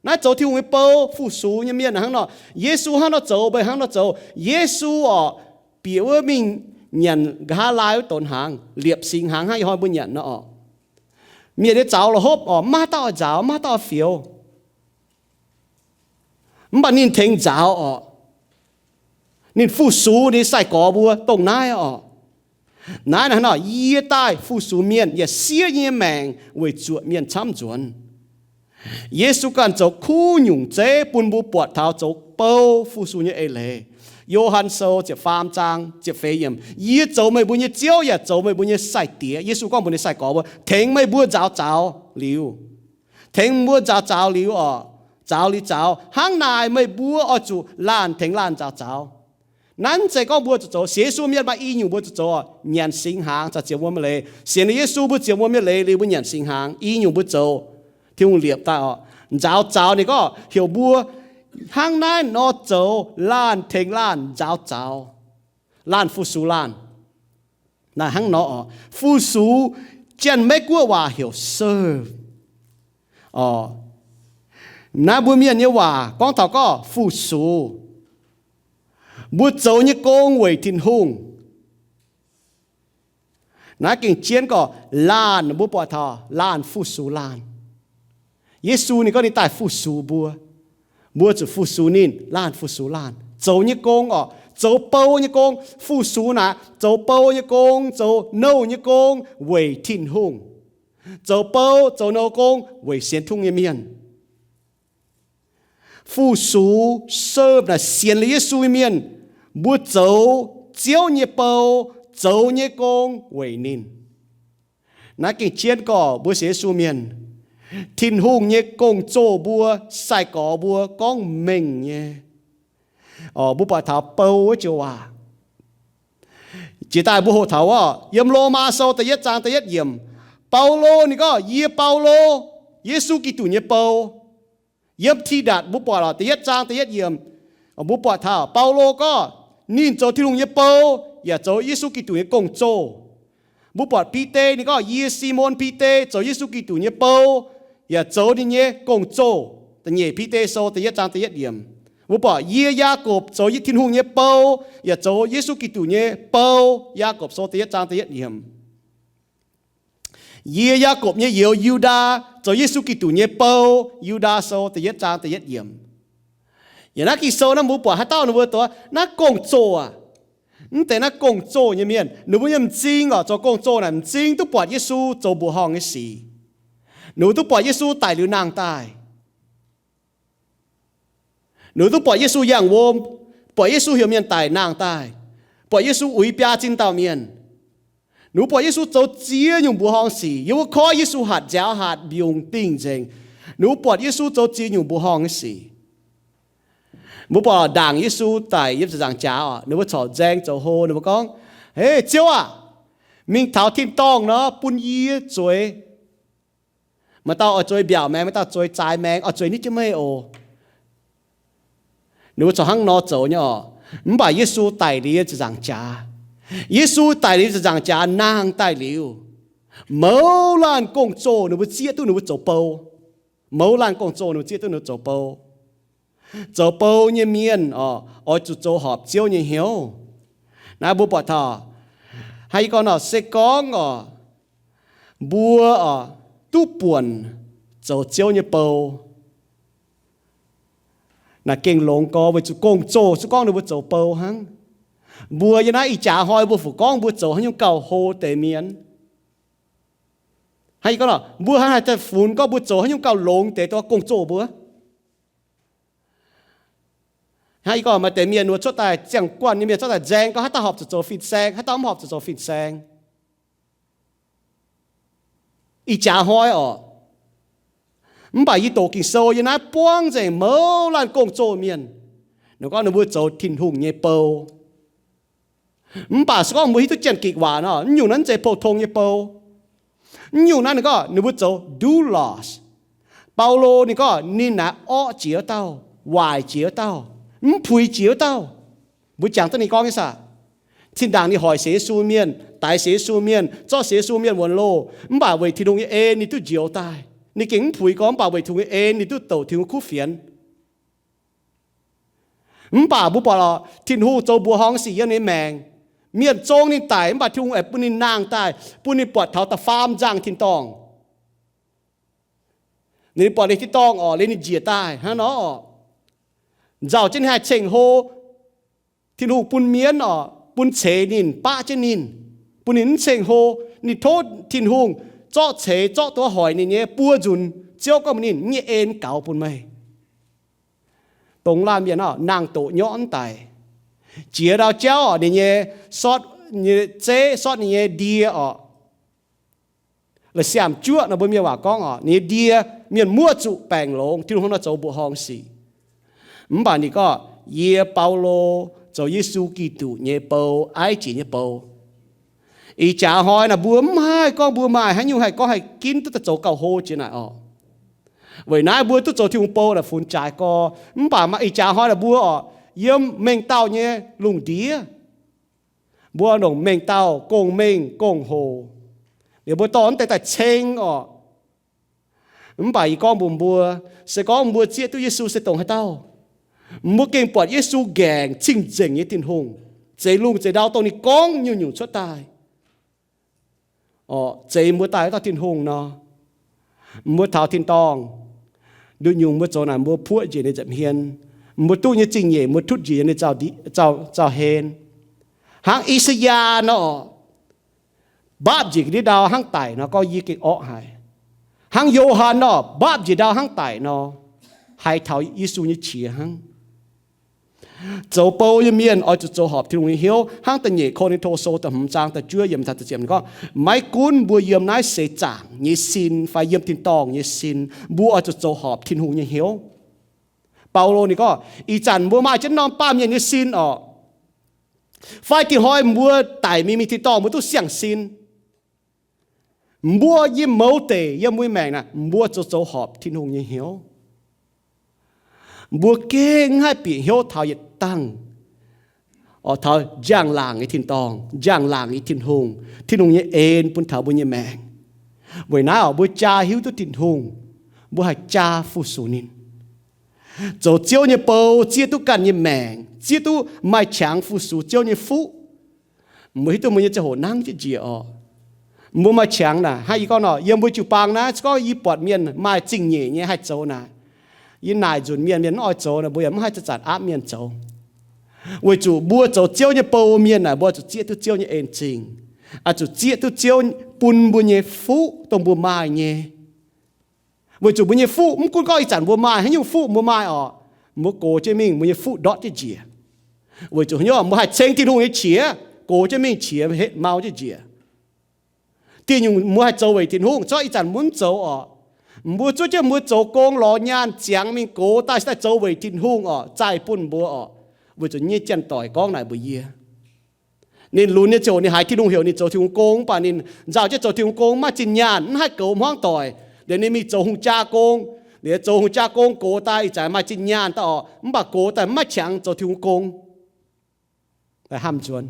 Naaiv zoux Tin-Hungh nyei bou, fu-sux nyei mienh hnangv nor. Yesu hnangv nor zoux, meih hnangv nor zoux. Yesu oc, bieqc wuov mingh nyanc nqa'haav laai wuov donx hnaangx, liepc singx hnaangx hnangv ih hnoi mbuo nyanc nor oc. Mienh nyei zaux la'hopv oc, mv maaih dauh oix nzaaux, mv maaih dauh oix fioux. Mv baac ninh tengx nzaaux oc. Ninh fu-sux ninh sai-gorx mbuo dongh naaiv oc. Naaiv naaic hnangv nor, yie daaih fu-sux mienh, yaac siev yie nyei maengc weic zuoqc mienh camv nzuonx. Yesu ganh zoux kuv nyungc zeiv bun mbuo buatc taux zoux bou fu-sux nyei eix leiz. Yo^han Sou ziepc faam zaang ziepc feix yiemc, yie zoux meih mbuo nyei Ziouv yaac zoux meih mbuo nyei sai-diex. Yesu gorngv mbuox ninh sai-gorx mbuo, tengx meih mbuo nzaaux zaux liuz, tengx mbuo nzaaux zaux liuz oc, zaux liuz zaux. Hnangv naaic meih mbuo oix zuqc laanh tengx laanh nzaaux zaux. Naaiv mv zeiz gorngv mbuo zuqc zoux. Sienx Yesu mienh maaih i nyungc mbuo zuqc zoux oc. Nyanc singx hnaangx caux zienx wuom leiz. Sienx Yesu mbuo zienx wuom nyei leiz liuz mbuo nyanc singx hnaangx. I nyungc mbuo zoux. Tin-Hungh liepc daaih oc. Nzaaux zaux ninh gorngv heuc mbuo hnangv naaiv nor zoux, laanh tengx laanh nzaaux zaux, laanh fu-sux laanh. Naaiv hnangv nor oc. Fu-sux, Janx-Meiv-Guoqv waac heuc serve oc. Naaiv mbuo Mienh nyei waac gorngv taux gorngv fu-sux. Mbuo zoux nyei gong weic Tin-Hungh. Naaiv gengh jienv gorngv laanh, mbuo buatc taux laanh fu-sux laanh. Yesu ninh gorngv ninh daaih fu-sux mbuo. Mbuo zuqc fu-sux ninh, laanh fu-sux laanh. Zoux nyei gong oc, zoux bou nyei gong. Fu-sux naaic zoux bou nyei gong, zoux nouh nyei gong weic Tin-Hungh. Zoux bou zoux nouh gong weic sienx Tin-Hungh nyei mienh. fu-sux, serve naaic sienx liuz Yesu nyei mienh, mbuo zoux Ziouv nyei bou, zoux nyei gong weic ninh. Naaiv gengh jienv gorx mbuo sienx Yesu mienh, Tin-Hungh nyei gong-zoh mbuo, sai-gorx mbuo gorngv mengh nyei. Mbuo buatc taux bou wuov joux waac. Jiex daaih mbuo hoqc taux wuov, yiem Lomaa Sou da'yietv zaang da'yietv yiemc, Baulo ninh gorngv, Yie Baulo, Yesu Giduc nyei bou. Yiem Tidatc mbuo buatc oc, da'yietv zaang da'yietv yiemc, mbuo buatc taux Baulo gorngv ninh zoux Tin-Hungh nyei bou, yaac zoux Yesu Giduc nyei gong-zoh. Mbuo buatc Bide ninh gorngv, Yie Simon Bide zoux Yesu Giduc nyei bou, yaac zoux ninh nyei gong-zoh. Da'nyeic Bide Sou da'yietv zaang da'yietv yiemc. Mbuo buatc, Yie Yaakopv zoux Tin-Hungh nyei bou, yaac zoux Yesu Giduc nyei bou. Yaakopv Sou da'yietv zaang da'yietv yiemc. Yie, Yaakopv nyei youz Yu^ndaa, zoux Yesu Giduc nyei bou. Yu^ndaa Sou da'yietv zaang da'yietv yiemc. Yiem naaiv Ging-Sou naaiv mbuo buatc haaix dauh ninh mbuo doqc naaiv gong-zoh aac, mv deix naaiv gong-zoh nyei mienh, ninh mbuo nyei m'zing oc, zoux gong-zoh naaic m'zing duqv buatc Yesu zoux mbuoqc horngh nyei sic. Ninh mbuo duqv buatc Yesu daic liuz nangh daaih. Ninh mbuo duqv buatc Yesu yangh wuom, buatc Yesu heuc mienh daic nangh daaih, buatc Yesu uix biaa zinh dauh mienh. Ninh mbuo buatc Yesu zoux ziex nyungc mbuoqc horngh sic. Yiem wuov koiv Yesu hatc nziaaux hatc mbiungc dingh nzengc. Ninh mbuo buatc Yesu zoux ziex nyungc mbuoqc horngh nyei sic. Mbuo buatc ndaangc Yesu daic yiem ziepc nzaangc jaax oc, ninh mbuo corc nzaeng zoux hlo, ninh mbuo gorngv, Hei, Ziouv aah! Mingh taux tin-dorngh nor bun yie zueiz. Maaih dauh oix zueiz mbiaauc maengx, maaih dauh zueiz zaaix maengx, oix zueiz nitv jienv meih oc. Ninh mbuo corc hnangv nor zoux nyei oc. Mv baac Yesu daic liuz yiem ziepc nzaangc jaax. Yesu daic liuz ziepc nzaangc jaax nangh daaih liuz, mouz laanh gong-zoh ninh mbuo zieqv duqv ninh mbuo zoux bou. Mouz laanh gong-zoh ninh mbuo zieqv duqv ninh mbuo zoux bou. Zoux bou nyei mienh oc, oix zuqc zoux horpc Ziouv nyei hnyouv. Naaiv mbuo buatc taux, hnangv yie gorngv nor, se gorngv oc, mbuo oc, duqv buonc zoux Ziouv nyei bou, naaic gengh longx gorx, weic zuqc gong-zoh se gorngv ninh mbuo zoux bou hnangv. Mbuo yiem naaiv ih jaax hnoi mbuo fungc gorngv mbuo zoux haaix nyungc gauh hlo deix mienh. Hnangv yie gorngv nor, mbuo hnangv haaix daaih funx gorngv mbuo zoux haaix nyungc gauh longx deix dongh gorngv gong-zoh mbuo. Hnangv yie gorngv maaih deix mienh wuov cuotv daaih, ziangh guanh nyei mienh cuotv daaih nzaeng gorngv haaix dauh horpc zuqc zoux fin-saeng, haaix dauh mv horpc zuqc zoux fin-saeng. Ih jaax hnoi oc. Mv baac yie doqc Ging-Sou yiem naaiv buangv nzengc mouz laanh gong-zoh mienh, ninh gorngv ninh mbuo zoux Tin-Hungh nyei bou. Mv baac se gorngv mbuo hiuv duqv janx-gikc waac nor, mv nyungc naaiv mv zeiz pou-tong nyei bou. Mv nyungc naaiv ninh gorngv ninh mbuo zoux doulos. Baulo ninh gorngv ninh naaiv orqv jiex wuov dauh, waaic jiex wuov dauh, mv puix jiex wuov dauh. Mbuo jangx duqv ninh gorngv nyei saah? Zinh ndaangc ninh hoic sienx Yesu mienh, daix sienx Yesu mienh, zorqv sienx Yesu mienh wuonx loh, mv baac weic Tin-Hungh nyei en ninh duqv njoux daaih. Ninh gengh mv puix gorngv, mv baac weic Tin-Hungh nyei en ninh duqv douc Tin-Hungh kuv fienx. Mv baac mbuo buatc lorqc, Tin-Hungh zoux mbuoqc horngh sic yiem ninh maengc. Mienh zong ninh daic, mv baac Tin-Hungh aengx bun ninh nangh daaih, bun ninh buatc taux da'faam nzangh tin-dorngh. Ninh buatc ninh tin-dorngh orqc, liuz ninh njiec daaih hnangv nor orqc, nzauh jienv ninh haih ceng-hlo. Tin-Hungh bun mienv orqc, bun ceix ninh, baqv jienv ninh, bun ninh mv ceng-hlo. Ninh tov Tin-Hungh zorqv ceix, zorqv duqv hoic ninh nyei buo nzunc. Ziouv gorngv mbuox ninh, nyei en gaux bun meih. Dongh laanh mienh orqc, nangh doqc nyorqv mv daic. Jiex ndau jauv orqc, ninh nyei sortv, nyei zeiv sortv ninh nyei ndie orqc. La'siaam juoqv nor, mbuo mienh waac gorngv orqc, ninh nyei ndie, mienh muoqv zuqc baengc longx. Tin-Hungh hnangv nor zoux mbuoqc horngh sic. Mv baac ninh gorngv, yie, Baulo, zoux Yesu Giduc nyei bou, aiv jiex nyei bou. Ih jaax hnoi naaic mbuo mv haih gorngv mbuo maaih haaix nyungc haih gorngv haih ginv duqv daaih zoux gauh hlo jiex naaic orqc. Weic naaiv mbuo duqv zoux Tin-Hungh bou naaic funx jaaix gorx. Mv baac maaih ih jaax hnoi naaic mbuo orqc, yiem mengh dauh nyei lungh ndiev, mbuo longc mengh dauh gong-mengh gong-hoc, liuz mbuo dorh mv deix daaih ceng orqc. Mv baac yie gorngv mbuox mbuo, se gorngv mbuo zieqv duqv Yesu se dongh haaix dauh, mbuo gengh buatc Yesu nqaengc cing-nzengc nyei Tin-Hungh, zeix lungh zeix ndau dongh ninh gorngv nyungc-nyungc cuotv daaih. Orqc, zeix mbuo daaih wuov dauh Tin-Hungh nor, mbuo taux tin-dorngh, nduqc nyungc mbuo zoux naaic mbuo puoqv njiec ninh nza'hmien. Mbuo duqv nyei zingh nyeic mbuo tutv njiec ninh zaux, zaux, zaux hlen. Hnangv I^saa^yaa nor, mbaapv njiec ga'ndiev ndau hnangv daic nor, gorngv yie gengh orqv haic. Hnangv Yo^han nor, mbaapv njiec ndau hnangv daic nor, haiz taux Yesu nyei qiex hnangv. Zoux bou nyei mienh oix zuqc zoux horpc Tin-Hungh nyei hnyouv, hnangv da'nyeic Ko^lin^to Sou da'hmz zaang da'juov yiem da'ziepc gorngv, maiv gunv mbuo yiem naaiv seix zaangc nyei sin fai yiem tin-dorngh nyei sin, mbuo oix zuqc zoux horpc Tin-Hungh nyei hnyouv. Baulo ninh gorngv, ih zanc mbuo maaih jienv norm baamh mienh nyei sin orqc, fai dinh hnoi mbuo daic mingh mingh tin-dorngh mbuo duqv siang-sin. Mbuo yiem mouz deic yiem mbuo nyei maengc naaic, mbuo zoux zoux horpc Tin-Hungh nyei hnyouv. Mbuo gengh maiv haih bieqc hnyouv taux yietc dangh, taux njang-laangc nyei tin-dorngh, njang-laangc nyei Tin-Hungh, Tin-Hungh nyei en bun taux mbuo nyei maengc. Weic naaiv orqc, mbuo jaa hiuv duqv Tin-Hungh, mbuo haih jaa fu-sux ninh. Zoux Ziouv nyei bou zieqv duqv ganh nyei maengc, zieqv duqv maaih qangx fu-sux Ziouv nyei fuqv. Mbuo hiuv duqv mbuo nyei ziangh hoc nangv jienv njiec orqc, mbuo maaih qangx naaic. Hnangv yie gorngv nor, yiem mbuo jiu-baang naaiv, se gorngv yie buatc mienh maaih zingh nyeic nyei haih zoux naaic, yie naaic nzunc mienh, mienh mv oix zoux naaic, mbuo yaac mv haih zanc-zanc aapv mienh zoux. Weic zuqc mbuo zoux Ziouv nyei bou mienh naaic, mbuo zuqc zieqv duqv Ziouv nyei en-zingh, oix zuqc zieqv duqv Ziouv bun mbuo nyei fuqv dongh mbuo maaih nyei. Weic zuqc mbuo nyei fuqv, mv gunv gorngv ih zanc mbuo maaih haaix nyungc fuqv mbuo maaih orqc, mbuo gox jienv mingh mbuo nyei fuqv ndortv jienv njiec. Weic zuqc haaix nyungc, mbuo haih ceng Tin-Hungh nyei qiex, gox jienv mingh qiex hetv mau jienv njiec. Diuh nyungc mbuo haih zoux weic Tin-Hungh, zorqv ih zanc mbuo mv zoux orqc, mbuo zuov jienv mbuo zoux gong lorz nyaanh ziangx mingh gox daaih se daaih zoux weic Tin-Hungh orqc, zaih bun mbuo orqc. Weic zuqc nyei janx-doic gorngv naaic mbuox yie, ninh lunx nyei ziouc ninh haiz Tin-Hungh heuc ninh zoux Tin-Hungh gong, mv baac ninh nzauh jienv zoux Tin-Hungh gong maiv zinh nyaanh, mv haih goux hmuangv doic. Liuz ninh mingh zoux hungh jaa gong. Liuz zoux hungh jaa gong gox daaih ih zanc maaih zinh nyaanh daaih orqc, mv baac gox daaih maiv qangx zoux Tin-Hungh gong. Hnamv nzuonx,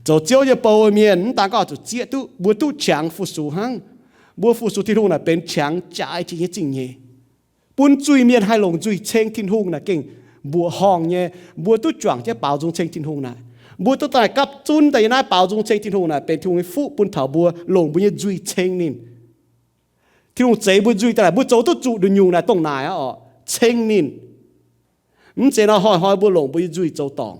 zoux Ziouv nyei bou mienh mv daan gorngv zuqc zieqv duqv, mbuo duqv qangx fu-sux hnangv. Mbuo fu-sux Tin-Hungh naaic benx qangx jaaix jiex nyei zingh nyeic, bun zuiz-mienh haih longc nzuih ceng Tin-Hungh naaic gengh mbuoqc horngh nyei. Mbuo duqv juangc jienv baaux nzung ceng Tin-Hungh naaic, mbuo duqv daaih gapv zunv daaih yiem naaiv baaux nzung ceng Tin-Hungh naaic benx Tin-Hungh nyei fuqv bun taux mbuo longc mbuo nyei nzuih ceng ninh. Tin-Hungh zeix mbuo nzuih daaih naaic, mbuo zoux duqv zuqc nduqc nyungc naaic dongh naaic orqc, ceng ninh. Mv zeiz nor hnoi-hnoi mbuo longc mbuo nyei nzuih zoux dorngc.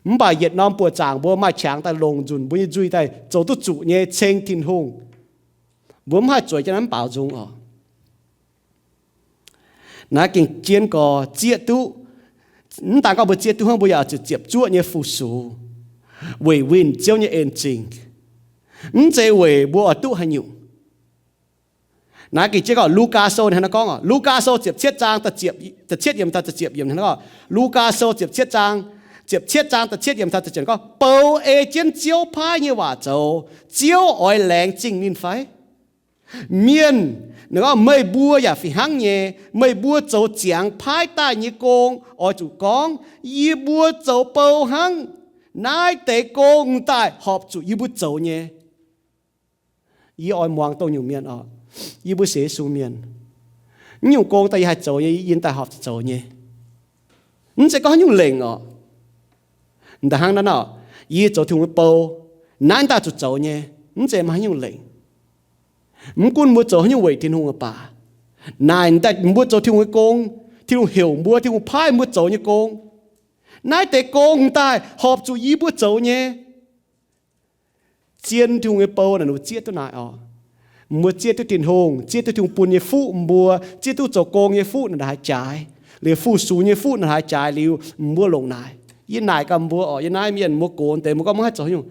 Mv baac yietc norm buoqc zaangc mbuo maaih qangx daaih longc nzunc mbuo nyei nzuih daaih zoux duqv zuqc nyei ceng Tin-Hungh, mbuo mv haih zueiz jienv naaiv mv baaux nzung orqc. Naaiv gengh jienv gorx zieqv duqv. Mv daan gorngv mbuo zieqv duqv hnangv, mbuo yaac oix zuqc ziepc zuoqv nyei fu-sux weic winh Ziouv nyei en-zingh, mv zeiz weic mbuo oix duqv haaix nyungc. Naaiv gengh jienv gorngv Lugaa Sou ninh hnangv naaiv gorngv, Lugaa Sou ziepc cietv zaang, da'cietv yiemc taux da'ziepc yiemc hnangv gorngv, Lugaa Sou ziepc cietv zaang, ziepc cietv zaang da'cietv yiemc taux da'ziepc gorngv, bou ei jienv Ziouv paaiv nyei waac zoux, Ziouv oix laengz zingh ninh fai? Mienh, ninh gorngv, meih mbuo yaac fih hnangv nyei. Meih mbuo zoux ziangx paaiv daaih nyei gong oix zuqc gorngv, yie mbuo zoux bou hnangv. Naaiv deix gong daaih horpc zuqc yie mbuo zoux nyei. Yie oix muangx dongh nyungc mienh oc. Yie mbuo sienx Yesu mienh, mv nyungc gong daaih yie haih zoux nyei, yie daaih horpc zuqc zoux nyei. Mv zeiz gorngv haaix nyungc lengc oc. Da'hnangv naaiv nor, yie zoux Tin-Hungh nyei bou, naaiv daaih zuqc zoux nyei, mv zeiz maaih haaix nyungc lengc. Mv gunv mbuo zoux haaix nyungc weic Tin-Hungh baac, naaic daaih mbuo zoux Tin-Hungh nyei gong, Tin-Hungh heuc mbuo, Tin-Hungh paaiv mbuo zoux nyei gong. Naaiv deix gong daaih horpc zuqc yie mbuo zoux nyei. Zien Tin-Hungh nyei bou naaic, ninh mbuo zieqv duqv naaic oc. Mbuo zieqv duqv Tin-Hungh, zieqv duqv Tin-Hungh bun nyei fuqv mbuo, zieqv duqv zoux gong nyei fuqv naaic haaix jaaix, liuz fu-sux nyei fuqv naaic haaix jaaix liuz, mbuo longc naaic. Yie naaic gaax mbuo oc, yie naaiv mienh mbuo gox deix mbuo gorngv maiv haih zoux haaix nyungc.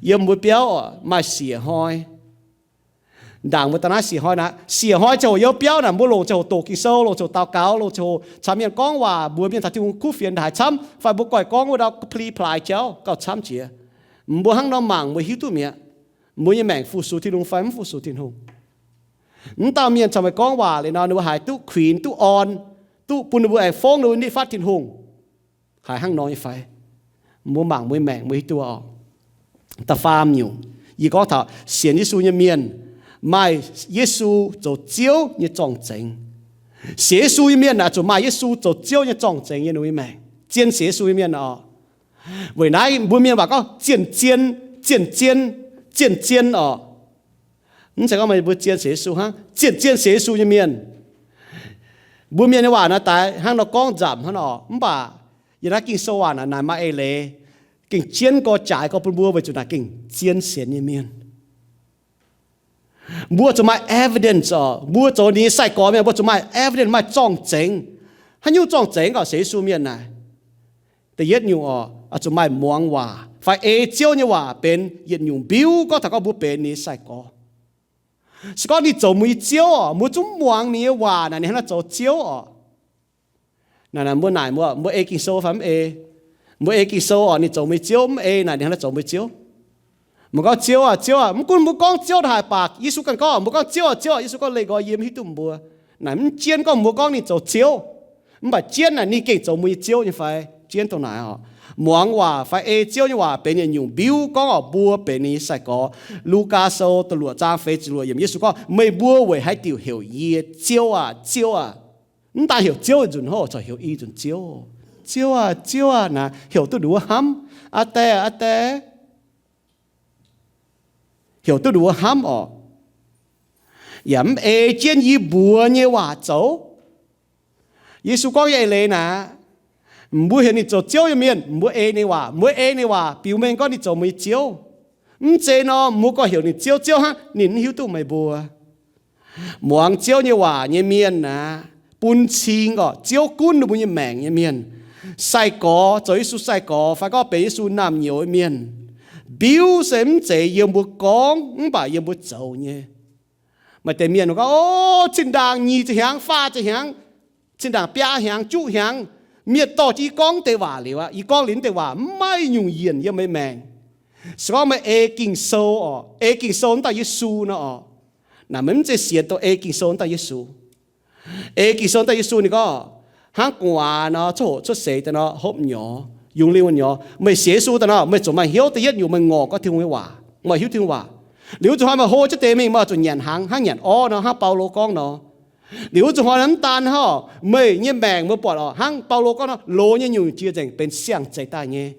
Yiem mbuo biauv oc, maaih siec hnoi. Ndaangc mbuo daaih naaiv siec hnoi naaic, siec hnoi ziangh hoc yiem biauv naaic mbuo longc ziangh hoc doqc Ging-Sou, longc ziangh hoc daux gaux, longc ziangh hoc caux mienh gorngv waac, mbuox mienh taux Tin-Hungh kuv fienx ndaaih haaix camv, fai mbuo goiv gorngv wuov dauh pli plaaix jauv gauh camv jiex. Mbuo hnangv nor mangc mbuo hiuv duqv mi'aqv, mbuo nyei maengc fu-sux Tin-Hungh fai mv fu-sux Tin-Hungh. Mv dauh mienh caux meih gorngv waac liuz nor, ninh mbuo haiz duqv kuinx, duqv orn, duqv bun ninh mbuo aengx fongv ninh mbuo nitv fatv Tin-Hungh. Haiz hnangv nor nyei fai? Mbuo mangc mbuo nyei maengc mbuo hiuv duqv oc. Da'faam nyungc, yie gorngv taux sienx Yesu nyei mienh maaih Yesu zoux Ziouv nyei zorng-zengx. Sienx Yesu nyei mienh naaic zuqc maaih Yesu zoux Ziouv nyei zorng-zengx yiem ninh mbuo nyei maengc. Zien sienx Yesu nyei mienh oc. Weic naaiv mbuo mienh waac gorngv zien-zien, zien-zien, zien-zien oc. Mv zeiz gorngv meih mbuo zien sienx Yesu hnangv, zien-zien sienx Yesu nyei mienh. Mbuo mienh nyei waac naaiv daaih hnangv nor gorngv nzamc hnangv nor, mv baac yiem naaiv Ging-Sou waac naaic, naaic maaih eix leiz gengh jienv gorx jaaix gorx bun mbuo weic zuqc naaic gengh zien sienx nyei mienh. Mbuo zuqc maaih evidence oc. Mbuo zoux ninh nyei sai-gorx mienh, mbuo zuqc maaih evidence, maaih zorng-zengx. Haaix nyungc zorng-zengx oc? Sienx Yesu mienh naaic, da'yietv nyungc oc, zuqc maaih muangx waac fai ei Ziouv nyei waac benx yietc nyungc mbiuv gorngv taux gorngv mbuo benx ninh nyei sai-gorx. Se gorngv ninh zoux mbuo nyei Ziouv oc, mbuo zungv muangx ninh nyei waac naaic, ninh hnangv naaiv zoux Ziouv oc. Naaic, naaic mbuo naaic mbuo, mbuo ei Ging-Sou fai mv ei? Mbuo ei Ging-Sou oc, ninh zoux mbuo nyei Ziouv. Mv ei naaic, ninh hnangv naaiv zoux mbuo nyei Ziouv. Mbuo gorngv, Ziouv aah, Ziouv aah. Mv gunv mbuo gorngv Ziouv haaix, baac Yesu ganh gorngv, mbuo gorngv, Ziouv aah, Ziouv aah. Yesu gorngv, Leih nqoi yie, mv hiuv duqv mbuo. Naaic mv jienv gorngv mbuo gorngv ninh zoux Ziouv, mv baac jienv naaic ninh gengh zoux mbuo nyei Ziouv nyei fai? Jienv dongh naaic oc. Muangx waac fai ei Ziouv nyei waac benx yietc nyungc mbiuv gorngv oc, mbuo benx ninh nyei sai-gorx. Lugaa Sou da'luoqc zaang feix ziepc luoqc yiemc, Yesu gorngv, Meih mbuo weic haaix diuc heuc yie, Ziouv aah, Ziouv aah? Mv daan heuc Ziouv nzunc, hov corc heuc i nzunc Ziouv. Ziouv aah, Ziouv aah, naaic heuc duqv nduov hnamv, Aa Die, Aa Die. Heuc duqv nduov hnamv oc. Yaac mv ei jienv yie mbuox nyei waac zoux. Yesu gorngv nyei eix leiz naaic, mbuo heuc ninh zoux Ziouv nyei mienh, mbuo ei ninh waac, mbuo ei ninh waac biux mengh gorngv ninh zoux mbuo nyei Ziouv. Mv zeiz nor, mbuo gorngv heuc ninh Ziouv, Ziouv hnangv, ninh mv hiuv duqv meih mbuo. Muangx Ziouv nyei waac nyei mienh aah, bun cing oc, Ziouv gunv ninh mbuo nyei maengc nyei mienh. Sai-gorx, zoux Yesu sai-gorx fai gorngv benx Yesu naamh nyouz nyei mienh, mbiuv se mv zeiz yiem mbuo gorngv, mv baac yiem mbuo zoux nyei. Maaih deix mienh gorngv, O, zinh ndaangc nyic ziepc hnyangx, faah ziepc hnyangx, zinh ndaangc biaa hnyangx, juqv hnyangx, mienh dorh jienv yie gorngv deix waac liuz aqv. Yie gorngv liuz deix waac maiv nyungc yienc yiem meih maengc. Se gorngv meih ei Ging-Sou oc, ei Ging-Sou mv dauh Yesu nor oc, naaic meih mv zeiz sienx dongh ei Ging-Sou mv dauh Yesu. Ei Ging-Sou mv dauh Yesu ninh gorngv, hnangv gu'nguaaz nor, cuotv hoqc cuotv seix daaih nor, hopv nyorx, yungz lingh wuonh nyorx. Meih sienx Yesu daaih nor, meih zuqc maaih hnyouv da'yietv nyungc meih ngorc gorngv Tin-Hungh nyei waac, meih hiuv Tin-Hungh waac. Liuz zuqc hnoi meih hlo jienv deix mingh, meih zuqc nyanc hnaangx hnangv nyanc orv nor, hnangv Baulo gorngv nor. Liuz zuqc hnoi mv daan hnangv, meih nyei maengc meih buatc oc, hnangv Baulo gorngv nor, loz nyei nyungc jiex nzengc benx siang-zeix daaih nyei.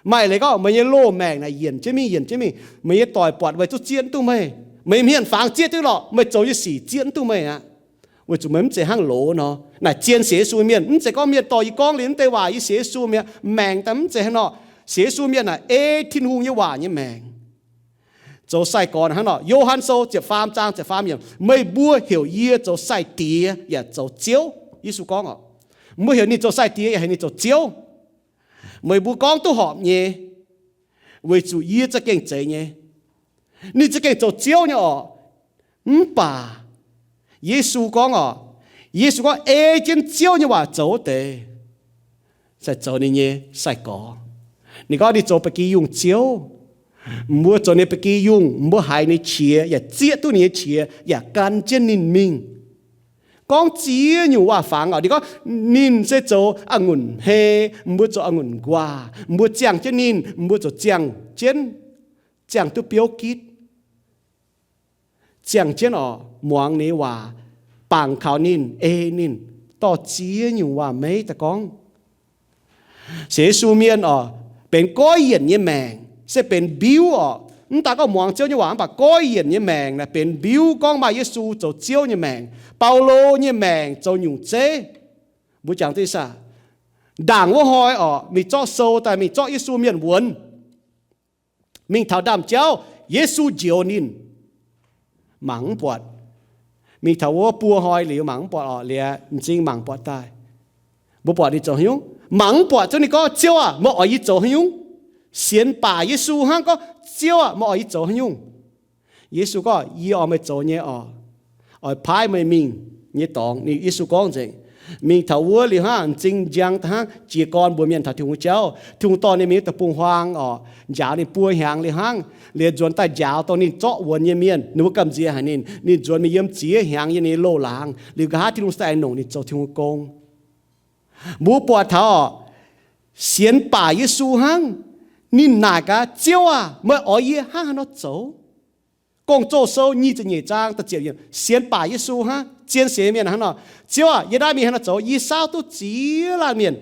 Maaih leiz gorngv meih nyei loz-maengc naaic yienc jienv mingh, yienc jienv mingh, meih nyei doic buatc weic zuqc zieqv mv duqv meih, meih nyei hmien fangx zieqv duqv lorqc, meih zoux nyei sic zieqv mv duqv meih aqv. Weic zuqc meih mv zeiz hnangv loz nor. Naaic zien sienx Yesu mienh, mv zeiz gorngv mienh dorh yie gorngv liuz mv deix waac yie sienx Yesu mi'aqv. Maengc daaih mv zeiz hnangv nor. Sienx Yesu mienh naaic ei Tin-Hungh nyei waac nyei maengc. Zoux sai-gorx hnangv nor. Yo^han Sou ziepc faam zaang ziepc faam yiemc, Meih mbuo heuc yie zoux sai-diex yaac zoux Ziouv. Yesu gorngv oc, mbuo heuc ninh zoux sai-diex yaac heuc ninh zoux Ziouv. Meih mbuo gorngv duqv horpc nyei, weic zuqc yie za'gengh zeiz nyei. Ninh za'gengh zoux Ziouv nyei oc. Mv baac Yesu gorngv oc, Yesu gorngv ei jienv Ziouv nyei waac zoux wuov deix, se zoux ninh nyei sai-gorx. Ninh gorngv ninh zoux ba'gi yungh Ziouv. Mbuo zoux ninh ba'gi yungh, mbuo haiz ninh qiex yaac zieqv duqv ninh nyei qiex yaac gan jienv ninh mingh. Gorngv ziex nyungc waac-fangx oc. Ninh gorngv ninh se zoux a'ngunc hmei, mbuo zoux a'ngunc nquaah. Mbuo ziangh jienv ninh, mbuo zoux ziangh jienv, ziangh duqv biouv gitv. Ziangh jienv oc, muangx ninh nyei waac, bangc kaux ninh, ei ninh, dorh ziex nyungc waac-meiv daaih gorngv. Sienx Yesu mienh oc, benx goiv yienc nyei maengc, se benx mbiuv oc. Mv daan gorngv muangx Ziouv nyei waac, mv baac goiv yienc nyei maengc naaic benx mbiuv gorngv maaih Yesu zoux Ziouv nyei maengc. Baulo nyei maengc zoux nyungc zeiv. Mbuo jangx duqv saah? Ndaangc wuov hnoi oc, mingh zorqv sou daaih mingh zorqv Yesu mienh wuonx. Mingh taux ndaamv-jauv, Yesu njoux ninh, mangc mv buatc. Mingh taux wuov buo hnoi liuz mangc mv buatc oc, liuz m'zing mangc buatc daaih. Mbuo buatc ninh zoux haaix nyungc? Mangc mv buatc, zungv ninh gorngv, Ziouv aah, meih oix yie zoux haaix nyungc? Sienx baac Yesu hnangv, gorngv, Ziouv aah, meih oix yie zoux haaix nyungc? Yesu gorngv, Yie oix meih zoux nyei oc, oix paaiv meih mingh nyei dorngx. Ninh, Yesu gorngv nzengc. Mingh taux wuov liuz hnangv, m'zing njang daaih hnangv, jiez gorn mbuox mienh taux Tin-Hungh jauv. Tin-Hungh dorh ninh mingh deic-bung-huaang oc, njaaux ninh buo hnyangx liuz hnangv, liuz nzuonx daaih njaaux dongh ninh zorqv wuonx nyei mienh, ninh mbuo gamh nziex haic ninh. Ninh nzuonx mingh yiem ziex hnyangx yiem ninh nyei loz-laangz. Liuz nqa'haav Tin-Hungh daaih longc ninh zoux Tin-Hungh gong. Mbuo buatc taux oc, sienx baac Yesu hnangv, ninh naaic gaax, Ziouv aah, meih oix yie hnangv haaix nor zoux? Gong-Zoh Sou nyic ziepc nyeic zaang da'ziepc yiemc, sienx baac Yesu hnangv, zien sienx mienh hnangv nor, Ziouv aah, yie naaiv mingh haaix nor zoux? Yie saauv duqv ziex laanh mienh,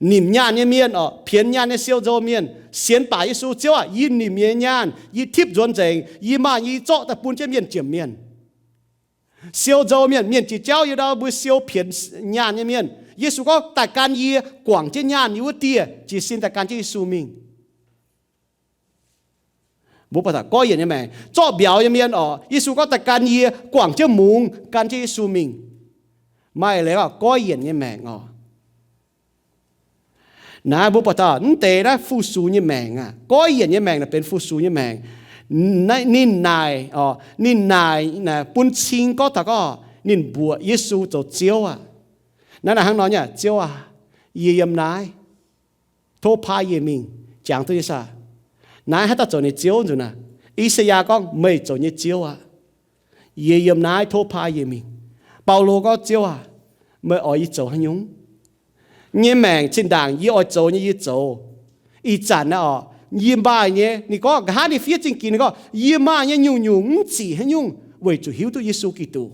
nimc nyaanh nyei mienh oc, pienx nyaanh nyei siou nzou mienh. Sienx baac Yesu, Ziouv aah, yie nimc nyei nyaanh, yie tipv nzuonx nzengc, yie maaih nyei, yie zorqv daaih bun jienv mienh jomc mienh. Siou nzou mienh, mienh jiex jauv yiem ndau mbuo siou pienx nyaanh nyei mienh. Yesu gorngv, Daaih gan yie guangc jienv nyaanh yie wuov dieh. Jiez sin daaih gan jienv Yesu mingh. Mbuo buatc taux goiv yienc nyei maengc, zorqv mbiauz nyei mienh oc. Yesu gorngv daaih gan yie, guangc jienv mungz, gan jienv Yesu mingh. Maaih leiz oc, goiv yienc nyei maengc oc. Naaiv mbuo buatc taux mv deix naaiv fu-sux nyei maengc aqv. Goiv yienc nyei maengc naaic benx fu-sux nyei maengc. Ninh naaic, ninh naaic bun cing gorngv taux gorngv ninh mbuoqc Yesu zoux Ziouv aqv. Naaiv naaic hnangv nor nyei, Ziouv aac, yie yiem naaiv, tov paaiv yie mingh. Jangx duqv nyei saah? Naaiv haaix dauh zoux ninh Ziouv nzunc naaic? I^saa^yaa gorngv, meih zoux nyei Ziouv aqv. Yie yiem naaiv, tov paaiv yie mingh. Baulo gorngv, Ziouv aac, meih oix yie zoux haaix nyungc? Nyei maengc zinh ndaangc yie oix zoux nyei yie zoux. Ih zanc naaiv oc, yie maaih nyei, ninh gorngv nqa'haav ninh fiev zingh ginx ninh gorngv, yie maaih nyei nyungc-nyungc mv zic haaix nyungc weic zuqc hiuv duqv Yesu Giduc.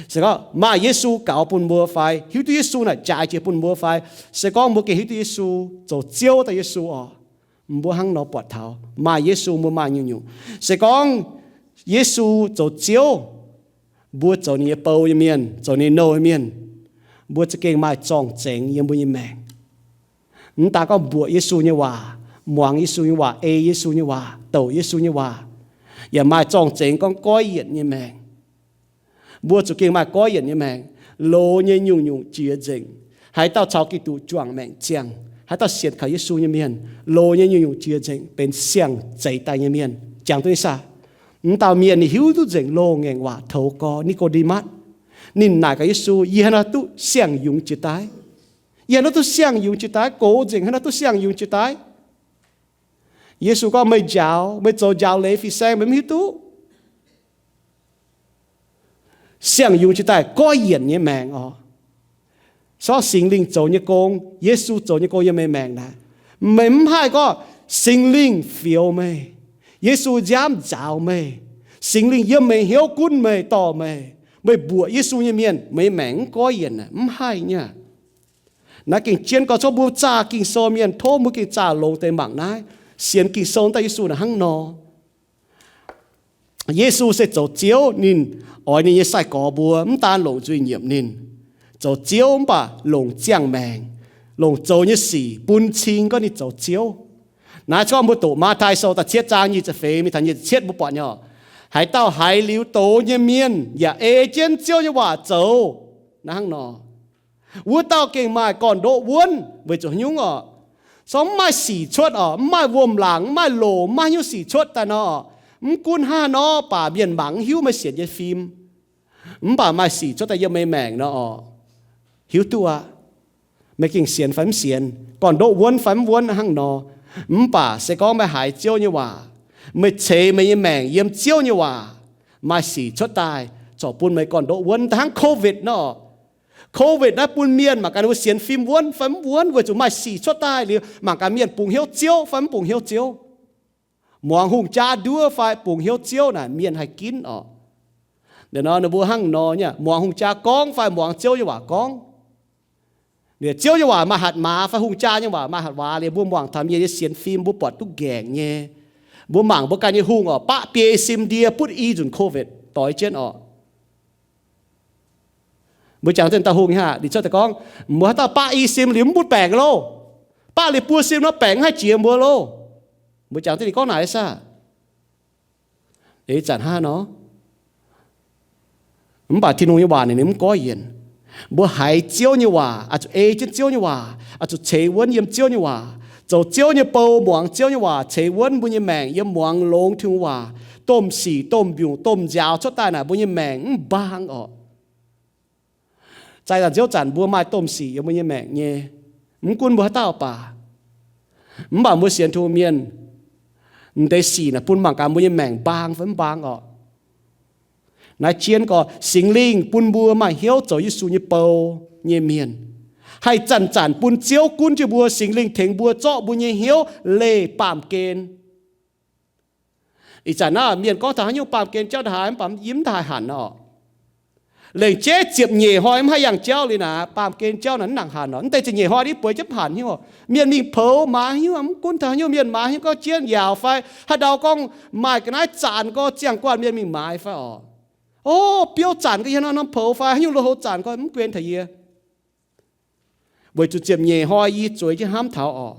Se gorngv maaih Yesu gaux bun mbuo fai hiuv duqv Yesu naaic jaaix jiex bun mbuo fai, se gorngv mbuo gengh hiuv duqv Yesu zoux Ziouv daaih Yesu oc, mbuo hnangv nor buatc taux maaih Yesu mbuo maaih nyungc-nyungc. Se gorngv Yesu zoux Ziouv, mbuo zoux ninh nyei bou nyei mienh, zoux ninh nouh nyei mienh, mbuo za'gengh maaih zorng-zengx yiem mbuo nyei maengc. Mv daan gorngv mbuoqc Yesu nyei waac, muangx Yesu nyei waac, ei Yesu nyei waac, douc Yesu nyei waac, yaac maaih zorng-zengx gorngv goiv yienc nyei maengc. Mbuo zuqc gengh maaih goiv yienc nyei maengc, loz nyei nyungc-nyungc jiex nzengc. Haaix dauh caux Giduc juangc maengc ziangh, haaix dauh sienx kaux Yesu nyei mienh, loz nyei nyungc-nyungc jiex nzengc, benx siang zeix daaih nyei mienh. Jangx duqv nyei saah? Mv dauh mienh ninh hiuv duqv nzengc loz-ngaengc waac, toux gorx Ni^ko^nde^matv. Ninh naaic gaax Yesu, yie haaix nor duqv siang-yungz jiex daaih? Yie haaix nor duqv siang-yungz jiex daaih? Gox nzengc haaix nor duqv siang-yungz jiex daaih? Yesu gorngv, meih njaaux, meih zoux njaaux leiz fin-saeng, meih mv hiuv duqv? Siang-yungz jiex daaih goiv yienc nyei maengc oc. Sortv Singx Lingh zoux nyei gong, Yesu zoux nyei gong yiem meih maengc naaic, meih mv haih gorngv, Singx Lingh fioux meih, Yesu nziaamv nzaaux meih, Singx Lingh yiem meih hnyouv gunv meih dorh meih, meih mbuoqc Yesu nyei mienh, meih nyei maengc mv goiv yienc, mv haih nyei. Naaiv gengh jienv gorx, corc mbuo zaah Ging-Sou mienh, tov mbuo gengh zaah longx deix mangc naaiv, sienx Ging-Sou daaih Yesu naaic hnangv nor. Yesu se zoux Ziouv, ninh oix ninh nyei sai-gorx mbuo mv daan longc nzuih nyiemc ninh zoux Ziouv, mv baac longc ziangh maengc, longc zoux nyei sic bun cing gorngv ninh zoux Ziouv. Naaiv corc mbuo doqc Matv^tai Sou da'cietv zaang nyic ziepc feix mingh taux nyic ziepc cietv mbuo buatc nyei, haaix dauh haiz liuz doz nyei mienh yaac ei jienv Ziouv nyei waac zoux, naaiv hnangv nor, wuov dauh gengh maaih gorn-ndoqv wuonv weic zuqc haaix nyungc oc? Corc mv maaih sic cuotv oc, mv maaih wuom-laangc, mv maaih loc, mv maaih haaix nyungc sic cuotv daaih nor, mv gunv hnangv haaix nor baac mienh mangc mv hiuv meih sienx nyei fim. Mv baac maaih sic cuotv daaih yiem meih maengc nor oc, hiuv duqv aqv. Meih gengh sienx fai mv sienx, gorn-ndoqv wuonv fai mv wuonv hnangv nor, mv baac se gorngv meih haiz Ziouv nyei waac, meih ceix meih nyei maengc yiem Ziouv nyei waac, maaih sic cuotv daaih corc bun meih gorn-ndoqv wuonv. Da'hnangv COVID nor, COVID naaiv bun mienh mangc gaax ninh mbuo sienx fim wuonv fai mv wuonv weic zuqc maaih sic cuotv daaih liuz mangc gaax mienh bungx hnyouv Ziouv fai mv bungx hnyouv Ziouv, muangx hungh jaa nduov fai bungx hnyouv Ziouv naaic mienh haih ginv oc. Nor ninh mbuo hnangv nor nyei, muangx hungh jaa gorngv fai muangx Ziouv nyei waac gorngv. Liuz Ziouv nyei waac maaih hatc maaz fai hungh jaa nyei waac maaih hatc waaz, liuz mbuo muangx taux mienh nyei sienx fim mbuo buatc duqv nqaengc nyei. Mbuo mangc mbuo ganh nyei hungh oc, baqv biei sim ndie butv i nzunc COVID doix jienv oc. Mbuo jangx zinh dauh hungh nyei haah, ninh cuotv daaih gorngv, mbuo haaix dauh baqv i sim liuz mv butv baengc loh, baqv liuz buo sim nor baengc mv haih jiex mbuo loh. Mbuo jangx zinh ninh gorngv naaic saah? Ih zanc hnangv nor. Mv baac Tin-Hungh nyei waac ninh mv goiv yienc. Mbuo haiz Ziouv nyei waac, oix zuqc ei jienv Ziouv nyei waac, oix zuqc ceix wuonv yiem Ziouv nyei waac, zoux Ziouv nyei bou, muangx Ziouv nyei waac, ceix wuonv mbuo nyei maengc yiem muangx longx Tin-Hungh waac. Domh sic, domh mbiungc, domh nziaaux cuotv daaih naaic mbuo nyei maengc mv mbaang oc. Zaih zanc Ziouv zanc mbuo maaih domh sic yiem mbuo nyei maengc nyei, mv gunv mbuo haaix dauh baac. Mv baac mbuo sienx Tin-Hungh mienh, m'deix sic naaic bun mangc gaax mbuo nyei maengc mbaang fai mv mbaang oc. Naaiv jienv gorx, Singx Lingh bun mbuo maaih hnyouv zoux Yesu nyei bou nyei mienh, haih zanc-zanc bun Ziouv gunv jienv mbuo. Singx Lingh tengx mbuo zorqv mbuo nyei hnyouv leih baamh gen. Ih zanc naaiv mienh gorngv taux haaix nyungc baamh gen jauv ndaaih mv baac yie mv haih hanc oc. Lengc jeiv ziepc nyeic hnoi mv haih yangh jauv liuz naaic, baamh gen jauv naaic mv nangc hanc oc. Mv deix ziepc nyeic hnoi ninh bueix jienv mv hanc hnyouv. Mienh mingh poux maaiz hnyouv, mv gunv taux haaix nyungc mienh maaiz hnyouv, gorngv jienv yaauc fai haaix ndau gorngv maaih ga'naaiv zanc gorx ziangh guanh mienh mingh maaiz fai oc. O, biouv zanc gorx yie haaix nor norm poux fai haaix nyungc lui-houx zanc gorx mv guen taux yie. Weic zuqc ziepc nyeic hnoi yie zueiz jienv hnamv taux oc.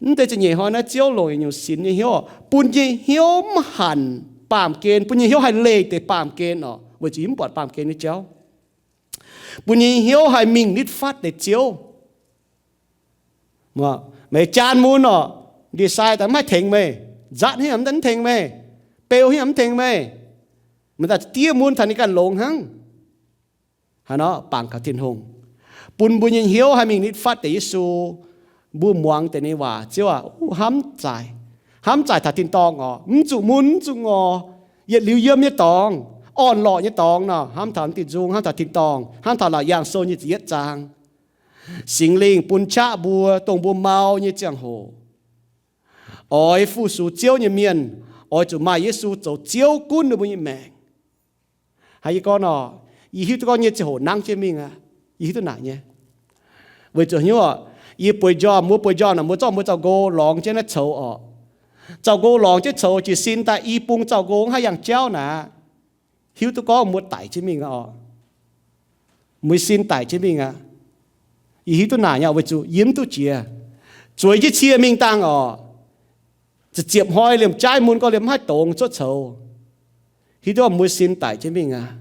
Mv deix ziepc nyeic hnoi naaiv Ziouv longc yietc nyungc sinx nyei hnyouv oc, bun nyei hnyouv mv hanc baamh gen, bun nyei hnyouv haih leih deix baamh gen oc, weic zuqc yie mv buatc baamh gen nyei jauv. Bun nyei hnyouv haih mingh nitv fatv deix Ziouv. Meih jaan mun oc, ndie-sai daaih mv haih tengx meih, nzatv hnyouv mv tengx meih, beu hnyouv mv tengx meih. Meih daaih diev mun taux ninh ganh longx hnangv. Haaix nor bangc kaux Tin-Hungh, bun mbuo nyei hnyouv haih mingh nitv fatv deix Yesu. Mbuo muangx deix ninh waac, Ziouv aac, hnamv zaaic, hnamv zaaic taux tin-dorngh oc, mv zuqc mun mv zuqc ngorc, yietc liuz yiem nyei dorngx, orn-lorqc nyei dorngx nor, hnamv taux diuh nzung, hnamv taux tin-dorngh, hnamv taux Laauc Yaangh Sou nyei ziepc yietv zaang. Singx Lingh bun qaqv mbuo, dongh mbuo mau nyei ziangh hoc, oix fu-sux Ziouv nyei mienh, oix zuqc maaih Yesu zoux Ziouv gunv ninh mbuo nyei maengc. Haaix yie gorngv nor, yie hiuv duqv gorngv nyei ziangh hoc nangv jienv mingh aqv. Yie hiuv duqv naaic nyei. Weic zuqc hnyouv, yie bueix njormh, mbuo bueix njormh naaic, mbuo zorqv mbuo zaux-nqo lorngx jienv naaiv coux oc. Zaux-nqo lorngx jienv coux, jiez sin daaih i bung zaux-nqo haih yangh jauv naaic, hiuv duqv gorngv mbuo daic jienv mingh oc. Mbuo sin daic jienv mingh aqv. Yie hiuv duqv naaic nyei weic zuqc yie mv duqv jiex, zueiz jienv cie mingh dangh oc. Ziepc ziepc hnoi liemh jaaiv mun gorngv liemh mv haih dongz cuotv coux. Hiuv duqv mbuo sin daic jienv mingh aqv.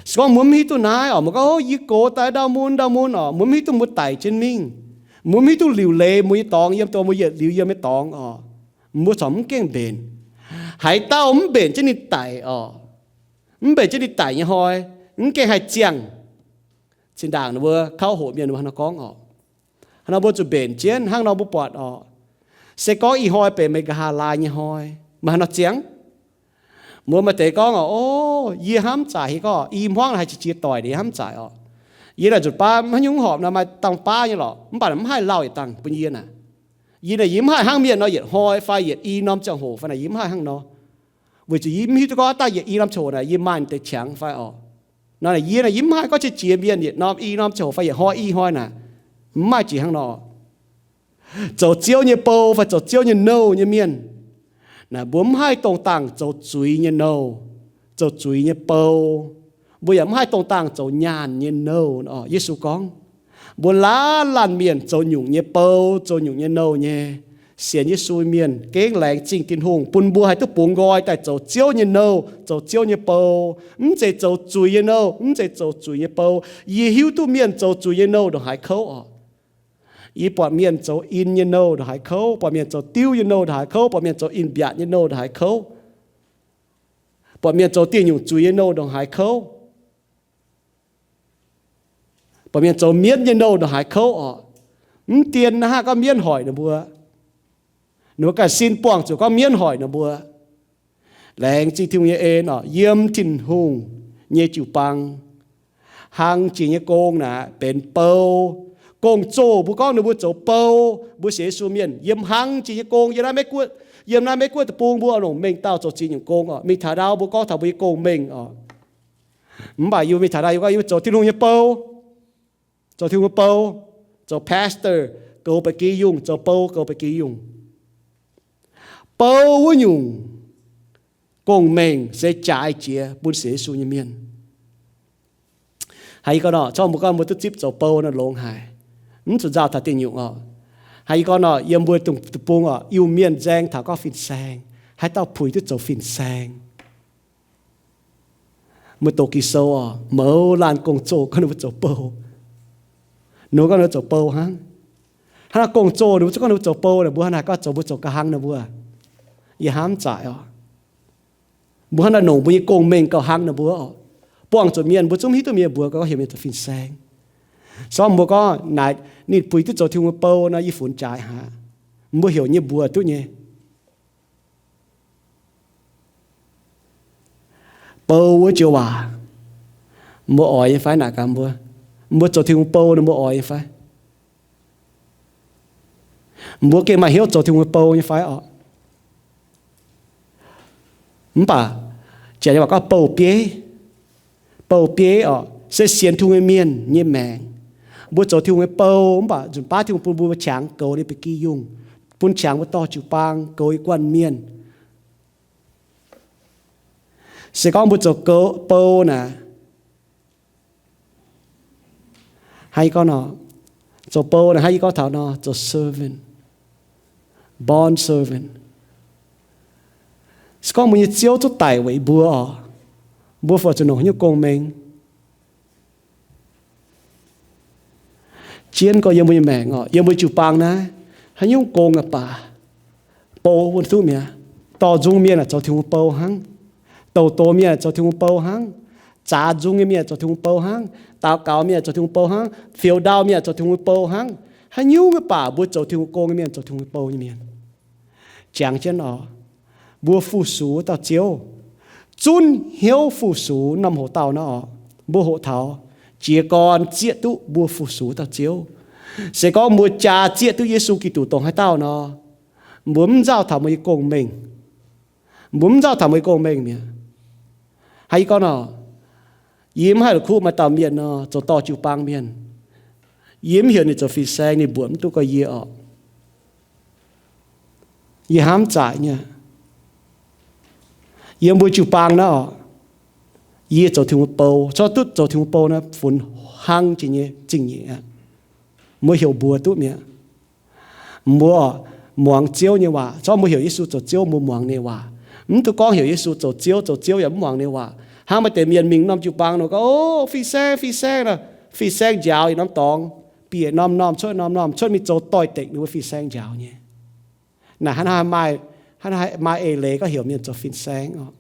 Se gorngv mbuo mv hiuv duqv naaiv oc, mbuo gorngv, Yie gox daaih ndau mun ndau mun oc, mbuo mv hiuv duqv mbuo daic jienv mingh. Mbuo mv hiuv duqv liuc leiz mbuo nyei dorngx yiem dongh mbuo yietc liuz yiem nyei dorngx oc, mbuo corc mv gengh mbenc. Haaix dauh mv mbenc jienv ninh daic oc, mv mbenc jienv ninh daic nyei hnoi, mv gengh haih ziangh. Zinh ndaangc ninh mbuo kauv hoqc mienh ninh mbuo hnangv nor gorngv oc, hnangv nor mbuo zuqc mbenc jienv hnangv nor mbuo buatc oc. Se gorngv ih hnoi benx meih nqa'haav laai nyei hnoi, meih hnangv nor ziangh? Mbuo maaih deix gorngv oc, O, yie hnamv zaaic heuc gorngv i hmuangv haih qiex jiez doic, yie hnamv zaaic oc. Yie naaic nzunc baav maiv nyungc horpc nor maaih dangh baav nyei lorqc, mv baac mv haih lauh yietc dangh bun yie naaic. Yie naaic yie mv haih hnangv mienh nor yietc hnoi fai yietc i norm ziangh hoc fai naaic yie mv haih hnangv nor. Weic zuqc yie mv hiuv duqv gorngv daaih yietc i norm ziangh hoc naaic yie maaih deix qangx fai oc. Nor naaic yie naaic yie mv haih gorngv qiex jiez mienh yietc norm i norm ziangh hoc fai yietc hnoi i hnoi naaic, mv maaih jiex hnangv nor. Zoux Ziouv nyei bou fai zoux Ziouv nyei nouh nyei mienh naaic, mbuo mv haih dongh dangh zoux zuiz nyei nouh, zoux zuiz nyei bou. Mbuo yaac mv haih dongh dangh zoux nyaanh nyei nouh. Yesu gorngv, mbuo laanh laanh mienh zoux nyungc nyei bou, zoux nyungc nyei nouh nyei. Sienx Yesu mienh gengh laengz zingh Tin-Hungh bun mbuo haih duqv bungx nqoi daaih zoux Ziouv nyei nouh, zoux Ziouv nyei bou. Mv zeiz zoux zuiz nyei nouh, mv zeiz zoux zuiz nyei bou. Yie hiuv duqv mienh zoux zuiz nyei nouh ndongc haaix kouv oc. Yie buatc mienh zoux in nyei nouh ndongc haaix kouv, buatc mienh zoux diuv nyei nouh ndongc haaix kouv, buatc mienh zoux in mbiaatc nyei nouh ndongc haaix kouv, buatc mienh zoux dieh nyungc zuiz nyei nouh ndongc haaix kouv, buatc mienh zoux mienv nyei nouh ndongc haaix kouv oc. Mv dien naaiv haih gorngv mienv hoic ninh mbuo. Ninh mbuo ganh sin buangh zuqc gorngv mienv hoic ninh mbuo. Laengz zingh Tin-Hungh nyei en oc, yiem Tin-Hungh nyei jiu-baang, hlang jiex nyei gong naaic benx bou. Gong-zoh mbuo gorngv ninh mbuo zoux bou. Mbuo sienx Yesu mienh yiem hlang jiex nyei gong, yiem naaiv Meiv-Guoqv, yiem naaiv Meiv-Guoqv deic-bung mbuo longc mengh dauh zoux ziex nyungc gong oc. Mingh taux ndau mbuo gorngv taux mbuo nyei gong-mengh oc. Mv baac yie mingh taux ndau yie gorngv yie zoux Tin-Hungh nyei bou, zoux Tin-Hungh nyei bou, zoux pastor, goux baeqc gi yungh, zoux bou goux baeqc gi yungh. Bou wuov nyungc gong-mengh se jaaix jiex bun sienx Yesu nyei mienh. Haaix yie gorngv nor, corc mbuo gorngv mbuo duqv zipv zoux bou nor longx haic, mv zuqc nzauh taux dieh nyungc oc. Haaix yie gorngv nor, yiem mbuo deic-bung oc, Iu-Mienh nzaeng taux gorngv fin-saeng. Haaix dauh puix duqv zoux fin-saeng? Mbuo doqc Ging-Sou oc, mouz laanh gong-zoh gorngv ninh mbuo zoux bou. Ninh mbuo gorngv ninh mbuo zoux bou hnangv. Hnangv naaiv gong-zoh ninh mbuo zungv gorngv ninh mbuo zoux bou, ninh mbuo hnangv naaic gorngv zoux mbuo zoux gauh hnangv ninh mbuo. Yie hnamv zaaic oc. Mbuo hnangv naaic nongc mbuo nyei gong-mengh gauh hnangv ninh mbuo oc. Buangh zuqc mienh mbuo zungv hiuv duqv mienh mbuox gorngv heuc mienh zoux fin-saeng. Se gorngv mbuo gorngv naaic ninh puix duqv zoux Tin-Hungh bou nor, yie funx jaaix haic. Mbuo heuc nyei mbuox duqv nyei. Bou wuov joux waac, mbuo oix nyei fai? Naaic gaax mbuo, mbuo zoux Tin-Hungh bou nor mbuo oix nyei fai? Mbuo gengh maaih hnyouv zoux Tin-Hungh bou nyei fai oc? Mv baac janx nyei waac gorngv bou-bieiv. Bou-bieiv oc, se sienx Tin-Hungh nyei mienh nyei maengc. Mbuo zoux Tin-Hungh nyei bou, mv baac nzunc baav Tin-Hungh bun mbuo qangx goux ninh baeqc gi yungh, bun qangx mbuo dorh jiu-baang goux i guanh mienh. Se gorngv mbuo zoux bou naaic, hnangv yie gorngv nor, zoux bou naaic hnangv yie gorngv taux nor, zoux servant. bond servant. Se gorngv mbuo nyei Ziouv zungv daic weic mbuo oc, mbuo fai zuqc longc haaix nyungc gong-mengh? Jienv gorx, yiem mbuo nyei maengc oc, yiem mbuo jiu-baang naaiv, haaix nyungc gong yaac baac, bou wuov duqv mi'aqv. Dorh nzung mienh aah, zoux Tin-Hungh bou hnangv. Douc doz mienh aah, zoux Tin-Hungh bou hnangv. Zaax nzung nyei mienh aah, zoux Tin-Hungh bou hnangv. Daux gaux mienh aah, zoux Tin-Hungh bou hnangv. Fioux ndau mienh aah, zoux Tin-Hungh bou hnangv. Haaix nyungc yaac baac, mbuo zoux Tin-Hungh gong nyei mienh, zoux Tin-Hungh bou nyei mienh. Jangx jienv oc, mbuo fu-sux dauh Ziouv, zunv hnyouv fu-sux norm hoc dauh naaiv oc, mbuo hoqc taux jiez gorn zieqv duqv mbuo fu-sux dauh Ziouv. Se gorngv mbuo jaa zieqv duqv Yesu Giduc dongh haaix dauh nor, mbuo mv nzauh taux mbuo nyei gong-mengh. Mbuo mv nzauh taux mbuo nyei gong-mengh mi'aqv. Hnangv yie gorngv nor, yie mv haih la'kuqv maaih dauh mienh nor zoux dorh jiu-baang mienh, yie mv heuc ninh zoux fin-saeng, ninh mbuoqc mv duqv gorx yie oc. Yie hnamv zaqc nyei. Yiem mbuo jiu-baang naaiv oc, yie zoux Tin-Hungh bou, corc duqv zoux Tin-Hungh bou naaiv funx hnangv jiex nyei zingh nyeic aqv. Mbuo heuc mbuox duqv mi'aqv. Mbuo muangx Ziouv nyei waac, corc mbuo heuc Yesu zoux Ziouv, mbuo muangx ninh waac. Mv duqv gorngv heuc Yesu zoux Ziouv, zoux Ziouv yaac mv muangx ninh waac. Hnangv maaih deix mienh mingh norm jiu-baang nor gorngv, O, fin-saeng, fin-saeng nor, fin-saeng njaaux yietc norm dorngx, bieqc norm-norm cuotv norm-norm cuotv, mingh zoux doix-dekc ninh mbuo fin-saeng njaaux nyei. Naaic hnangv haaix maaih, hnangv haaix maaih eix leiz gorngv heuc mienh zoux fin-saeng oc,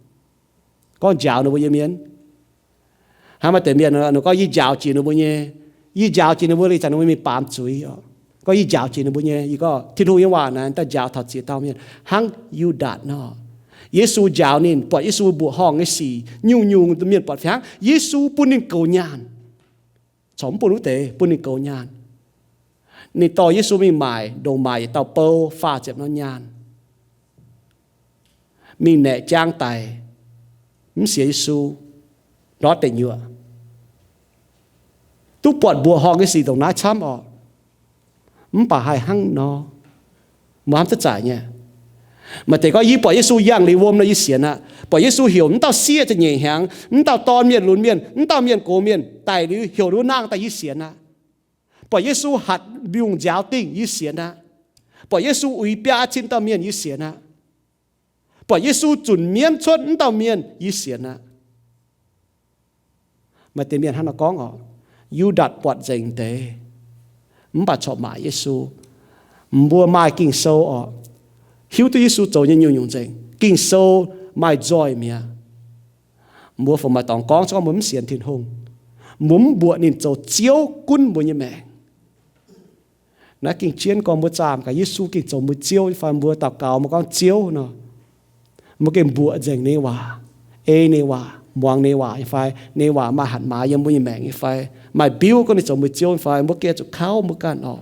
gorngv njaaux ninh mbuo nyei mienh. Hnangv maaih deix mienh nor gorngv, Yie njaaux jiex ninh mbuo nyei, yie njaaux jiex ninh mbuo, liuz zanc ninh mbuo mingh baamz zuiz oc. Gorngv, Yie njaaux jiex ninh mbuo nyei. Yie gorngv, Tin-Hungh nyei waac naaic daaih njaaux taux ziex dauh mienh hnangv Yu^ndaatc nor. Yesu njaaux ninh, buatc Yesu mbuoqc horngh nyei sic, nyungc-nyungc mienh buatc fih hnangv. Yesu bun ninh goux nyaanh, corc mv bun wuov deix, bun ninh goux nyaanh. Ninh dorh Yesu mingh maaic ndongc maaic yietc dauh bou, faah ziepc norm nyaanh, mingh naeqc jaang daic, mv sienx Yesu, ndortv deic nyuoqc. Duqv buatc mbuoqc horngh nyei sic ndongc naaiv camv oc. Mv baac haih hnangv nor, mbuo hnamv duqv zaqc nyei. Maaih deix gorngv, Yie buatc Yesu yangh liuz wuom nor yie sienx aqv. Buatc Yesu heuc mv dauh sieqv za'nyeic hnyangx, mv dauh dorn mienh lunx mienh, mv dauh mienh gox mienh daic liuz heuc wuov nangh daaih yie sienx aqv. Buatc Yesu hatc mbiungc nziaaux dingh yie sienx aqv. Buatc Yesu uix biaa cin dauh mienh yie sienx aqv. Buatc Yesu zunc mienv cuotv mv dauh mienh yie sienx aqv. Maaih deix mienh hnangv nor gorngv oc. Yu^ndaatc buatc nzengc deix, mv baac corc maaic Yesu. Mbuo maaih Ging-Sou oc, hiuv duqv Yesu zoux nyei nyungc-nyungc nzengc. Ging-Sou maaih nzoih mi'aqv. Mbuo fungc maaih dorngx gorngv se gorngv mbuo mv sienx Tin-Hungh, mbuo mv mbuoqc ninh zoux Ziouv gunv mbuo nyei maengc. Naaiv gengh jienv gorngv mbuo zaamc gaax Yesu gengh zoux mbuo Ziouv nyei fai? Mbuo daux gaux mbuo gorngv Ziouv nor, mbuo gengh mbuoqc nzengc ninh nyei waac, ei ninh nyei waac, muangx ninh nyei waac nyei fai? Ninh nyei waac maaih hatc maaz yiem mbuo nyei maengc nyei fai? Maaih biuv gorngv ninh zoux mbuo Ziouv nyei fai? Mbuo gengh zuqc kauv mbuo ganh oc.